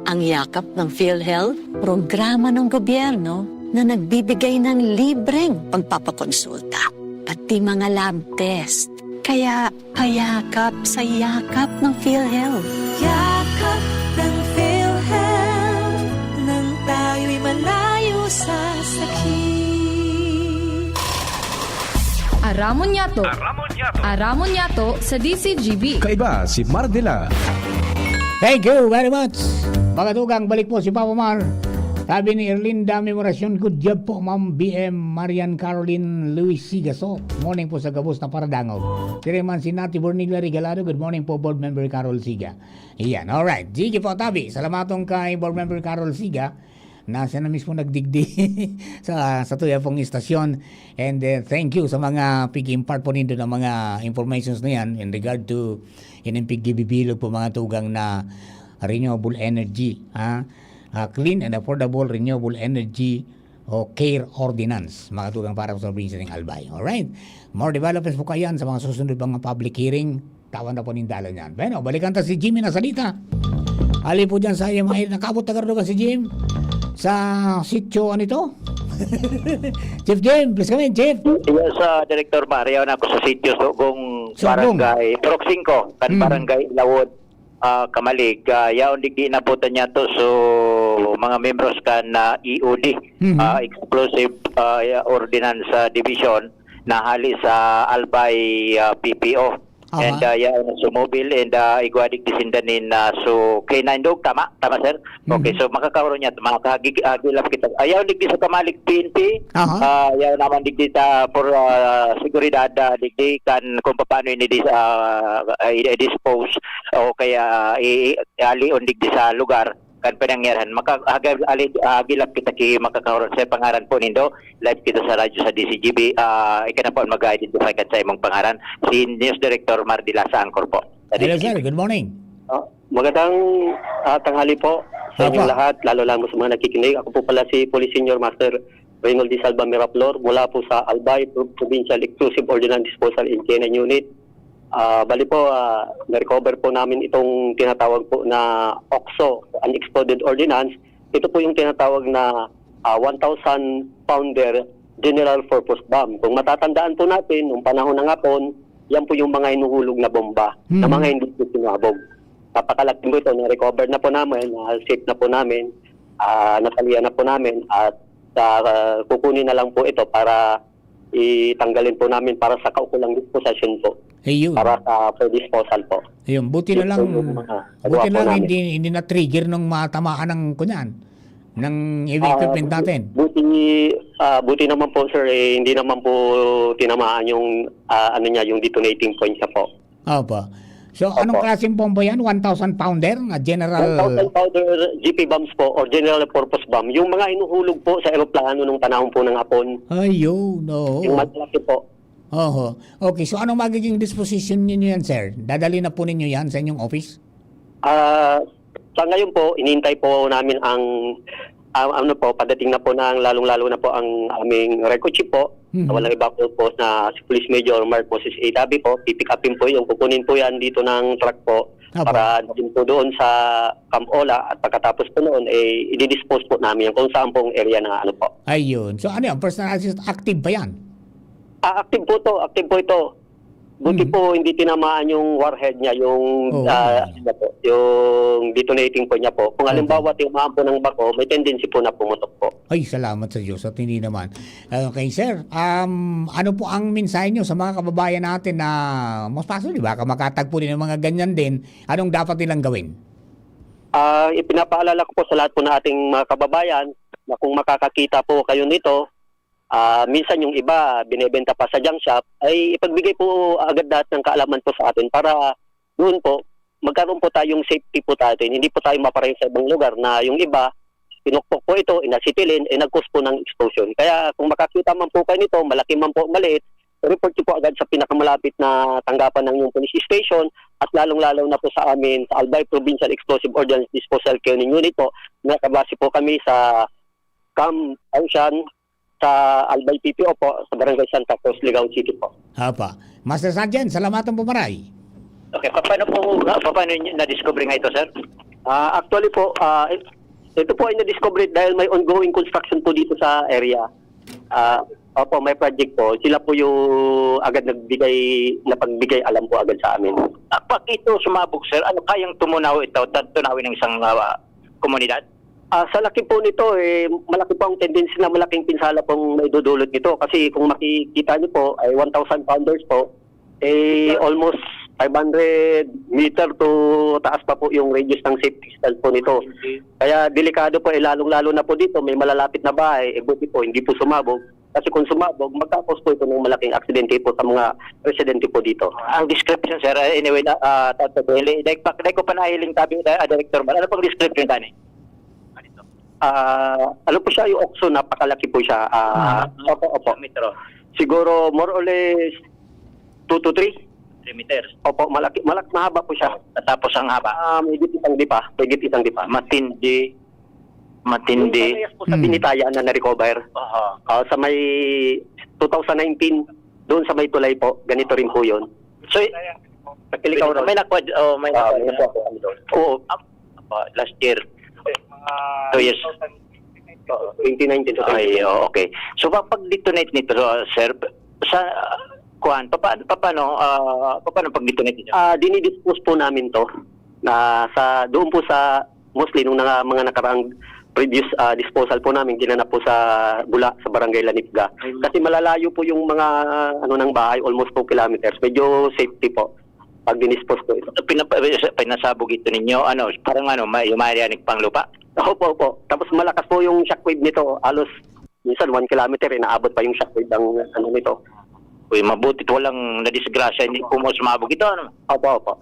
Ang Yakap ng PhilHealth, programa ng gobyerno na nagbibigay ng libreng pagpapakonsulta, pati mga lab test, Kaya payakap sa yakap ng PhilHealth. Yakap ng PhilHealth, nang tayo'y malayo sa sakit. Aramon niyato. Aramon niyato. Aramon niyato sa D C G B. Kaiba si Mardila. Thank you very much. Mga tugang, balik po si Papa Mar. Sabi ni Erlinda Memoracion, "Good job po, Ma'am B M Marian Caroline Luis Sigaso. Morning po sa gabos na Paradangog." Siring man si Nati Bornigla Regalado, "Good morning po, Board Member Carol Siga." Iyan, alright. Sige po, tabi. Salamat kay Board Member Carol Siga. Na siya na mismo nagdigdi sa, sa tuya pong istasyon. And, eh, thank you sa mga pig-impart po nindo ng mga informations na yan in regard to ining pigbibilog po, mga tugang, na renewable energy, ha? Ah, Clean and Affordable Renewable Energy o care ordinance, mga tugang, para sa probinsya ng Albay. Alright? More developments po kayan sa mga susunod pang mga public hearing. Tawan na po nin dalan yan. Bueno, balikan ta si Jimmy na salita. Ali po dyan sa iyang mga, nakabot na karudugan si Jim sa sitio, ano ito? Chief Jim, please come in, Chief. Yes, ah, Director Mario, na ako sa sitio Sugong, Sugong. Barangay Purok Singko, kan Hmm. Barangay Ilawod, ah, Kamalig. Ah, yaon digdi na po ta niya to. So, mga membros kan, ah, E O D, Mhm. ah, Explosive, ah, Ordinance, ah, Division, na hali sa Albay, ah, P P O. Aha. And, ah, yaon na sumobil and, ah, igwa digdi sinda nin, ah, so, K nine dog, tama? Tama, sir? Okay, Mhm. So, makakahuron niya, makakagig-, ah, gilap kita. Ayaw digdi sa Kamalig P N P, Aha. ah, yaw naman digdi ta for, ah, seguridad, ah, digdi kan kung paano ini dis-, ah, ah, i-, i-dispose o kaya i-, i-, alion digdi sa lugar kan pinangyarihan. Maka-, agil-, ali-, agilap kita ki makakahuron sa pangaran po nindo. Live kita sa radyo sa D C G B. Ah, ika na po ang mag-identify kan sa imong pangaran. Si News Director Mar Dilasa, anchor po. Sa Hello, D C G B. Sir. Good morning. Ah, magandang, ah, tanghali po sa inyong Apo. lahat, lalo lang sa mga nakikinig. Ako po pala si Police Senior Master Reynold Di Salva Miraflor mula po sa Albay Pro-, Provincial Explosive Ordnance Disposal and K nine Unit. Ah, bali po, ah, na-recover po namin itong tinatawag po na OXO, Unexploded Ordnance. Ito po yung tinatawag na, ah, one thousand pounder general purpose bomb. Kung matatandaan po natin, nung panahon ng Hapon, yan po yung mga hinuhulog na bomba na Hmm. mga hindi po sinabog. Napakalaki po ito, na-recover na po namin, na-safe na po namin, ah, natalian na po namin, at, ah, kukunin na lang po ito para itanggalin po namin para sa kaukulang disposition po. Ayun. Para sa, for disposal po. Ayun, buti na Yun lang, po yung mga buti nagawa po lang namin. hindi, hindi na-trigger nung matamaan ng, kunyan, ng heavy Ah, equipment natin. buti, ah, buti naman po, sir, eh, hindi naman po tinamaan yung, ah, ano niya, yung detonating point niya po. Opo. So, anong Opo. klaseng bomba yan? One thousand pounder na general? One thousand pounder G P bombs po, or general purpose bomb. Yung mga hinuhulog po sa eroplano nung panahon po ng Hapon. Ayun, oo. Yung malalaki po. Oho. Okay, so anong magiging disposition ninyo yan, sir? Dadali na po ninyo yan sa inyong office? Ah, sa ngayon po, inintay po namin ang, ang ano po, padating na po ng lalong-lalo na po ang aming record chief po. Mhm. Walang iba po, po na si Police Major Mark Moses A. Dabi po. Pipick upin po yung kukunin po yan dito ng truck po Apo. para din po doon sa Camp Ola at pagkatapos po noon, eh, i-dispose po namin yan kung saan pong area na ano po. Ayun. So ano yan? Personal assist, active pa yan? Ah, active po to. Active po ito. Buti Mhm. po hindi tinamaan yung warhead niya, yung, Oo. ah, ano po, yung detonating po niya po. Kung Okay. halimbawa, tinamaan po ng bako, may tendency po na pumutok po. Ay, salamat sa Diyos at hindi naman. Okay, sir. Um, ano po ang mensahe niyo sa mga kababayan natin na mas paso, di ba? Ka makatagpo din ng mga ganyan din, anong dapat nilang gawin? Ah, ipinapaalala ko po sa lahat po ng ating mga kababayan na kung makakakita po kayo nito, ah, minsan yung iba binebenta pa sa junk shop, ay ipagbigay po agad lahat ng kaalaman po sa atin para doon po magkaroon po tayong safety po tayo. Hindi po tayo mapareho sa ibang lugar na yung iba, pinukpok po ito, inasitilin, eh, nag-cause po ng explosion. Kaya kung makakita man po kayo nito, malaki man po, maliit, report niyo po agad sa pinakamalapit na tanggapan ng inyong police station at lalong-lalo na po sa amin, sa Albay Provincial Explosive Ordnance Disposal Clearing Unit po, nakabase po kami sa Camp Ocean, sa Albay P P O po, sa Barangay Santa Cruz, Ligao City po. Apa. Master Sergeant, salamatan po maray. Okay, pa-, paano po, pa-, paano nyo na-discover nga ito, sir? Ah, actually po, ah, it-, ito po ay na-discover dahil may ongoing construction po dito sa area. Ah, Opo, may project po. Sila po yung agad nagbigay, napagbigay alam po agad sa amin. Ah, pag ito sumabog, sir, ano kayang tumunaw ito, ta-, tunawin ng isang, ah, komunidad? Ah, sa laki po nito, eh, malaki po ang tendency na malaking pinsala pong maidudulot nito. Kasi kung makikita niyo po, ay one thousand pounders po, eh, almost five hundred meter to taas pa po yung radius ng safe distance po nito. Kaya delikado po, eh, lalong-lalo na po dito, may malalapit na bahay, eh, buti po, hindi po sumabog. Kasi kung sumabog, magkakos po ito ng malaking aksidente po sa mga residente po dito. Ang description, sir, ah, anyway, na, ah, Tato, dahil, dahil, pa- dahil ko pa nahiling tabi, ah, Director Mar, ano pong description tani? Ah, ano po siya, yung okso, napakalaki po siya. Ah, Ah, opo, opo. Metro. Siguro more or less two to three. Three meters. Opo, malaki, malak-, mahaba po siya. Tapos ang haba? Ah, mahigit isang dipa. Mahigit isang dipa. Matindi. Matindi. Yung parehas po sa Hmm. binitayan na na-recover. Aha. Ah, sa may two thousand nineteen, doon sa may tulay po, ganito rin po yun. So, y- Sa Kilikawron. May nakuha, oh, may Ah, nakuha may na. nakuha po kami doon. Oo. Ah, ah, last year. Mga Two years. Oo, twenty nineteen to Ay, twenty twenty. Oh, okay. So, pa-, pag detonate nito, so, sir, sa, kuwan, papa-, papaano, ah, papaano pag detonate nito? Ah, dinidispose po namin to na sa, doon po sa, mostly nung nanga-, mga nakaraang previous, ah, disposal po namin, ginanap po sa Bula, sa Barangay Lanipga. Ayun. Kasi malalayo po yung mga, ano, ng bahay, almost two kilometers. Medyo safety po pag dinispose po ito. Pinapa-, pinasabog ito ninyo, ano, parang ano, may, yung mayayanig pang lupa? Opo, opo. Tapos malakas po yung shockwave nito. Halos minsan one kilometer, inaabot pa yung shockwave ng ano nito. Uy, mabuti at walang nadisgrasya, hindi po mo sumabog ito, ano? Opo, opo.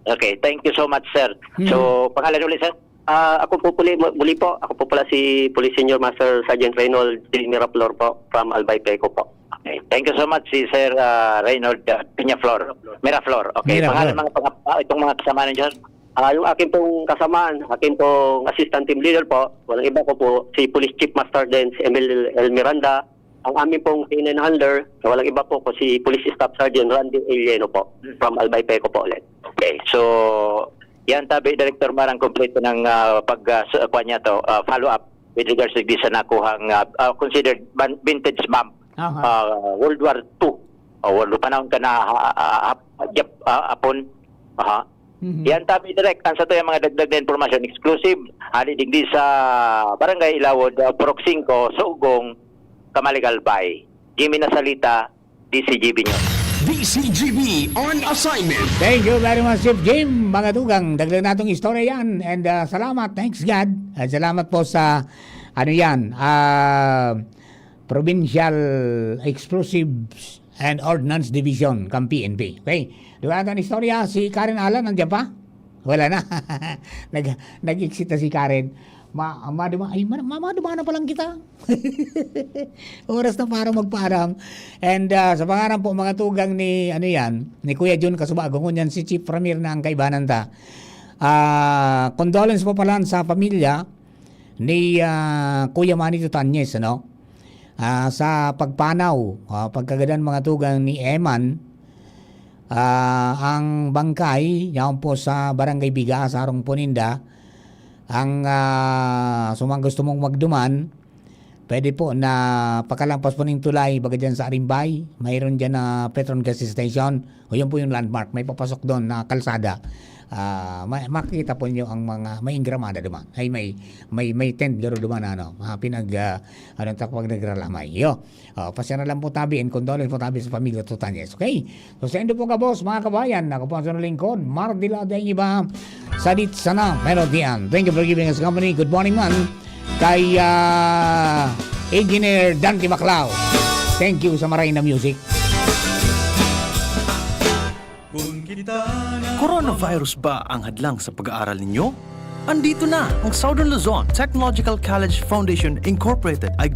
Okay, thank you so much, sir. Hmm. So, pangalan ulit, sir? Ah, ako po puli-, mu-, muli po, ako po pala si Police Senior Master Sergeant Reynold J. Miraflor po, from Albay, Peco po. Okay, thank you so much, si Sir, ah, Reynold, ah, Peñaflor. Miraflor. Okay, Miraflor. Pangalan, mga pang-, ah, itong mga kasama ninyo, sir? Ah, yung akin pong kasamaan, akin pong assistant team leader po, walang iba ko po, si Police Chief Master Sergeant Emil L. Miranda, ang amin pong K nine handler, walang iba po ko si Police Staff Sergeant Randy Elieno po, Hmm. from Albay, Peco po ulit. Okay. So, yan tabi, Director Mar, ang kompleto ng, ah, pag, ah, sa, kuwan niya to, ah, follow-up with regards to this sa nakuhang, ah, ah, considered ban-, vintage bomb, Aha. ah, World War Two. O, World War, panahon ka na, ah, ah, ah, Jap-, ah, Hapon. Aha. Mhm. Yan tabi, Direk, ang sa to yung mga dagdag na impormasyon, exclusive, hali digdi sa Barangay Ilawod, ah, Purok Singko, Sugong, Camaligalbay. Jimmy Nasalita, D C G B News. D C G B on assignment. Thank you very much, Chief Jim. Mga tugang, dagdag natong istorya yan. And, ah, salamat. Thanks, God. At salamat po sa, ano yan, ah, Provincial Explosives and Ordnance Division, kan P N P. Okay. Di ba, ang istorya, si Karen Alan, nandiyan pa? Wala na. Nag-, nag-exit na si Karen. Ma-, maduma-, ay, ma-, ma-, madumana pa lang kita. Oras na para magpaaram. And, ah, sa pangaran po, mga tugang ni, ano yan, ni Kuya Jun Kasubago, ngunyan si Chief Ramir na ang kaibanan ta. Ah, condolence po pala sa pamilya ni, ah, Kuya Manny Tutanyes, ano? Ah, sa pagpanaw, ah, pagkagadan, mga tugang ni Eman, ah, ang bangkay, yaon po sa Barangay Biga, sa harong po ninda. Ang, ah, sa mga gusto mong magduman, pwede po na pakalampas po ning tulay, baga dyan sa Arimbay, mayroon dyan na Petron Gas Station. O, yun po yung landmark, may papasok doon na kalsada. Ah, ma-, makikita po niyo ang mga, may ingramada duman. Ay, may, may, may tent garo duman na, ano, ah, pinag, ah, ano, tak-, pag nagralamay. Yo. Oh, pasensya na lang po tabi, and condolence po tabi sa pamilya Tutanyes. Okay? So, sa indo po, kabos, mga kabayan, ako po ang sunod lingkod, Mar Dilado ang iba, Sadit Sana Melodian. Thank you for giving us company. Good morning man kay, ah, Engineer Dante Baclao. Thank you sa maray na music. Coronavirus ba ang hadlang sa pag-aaral ninyo? Andito na ang Southern Luzon Technological College Foundation Incorporated ay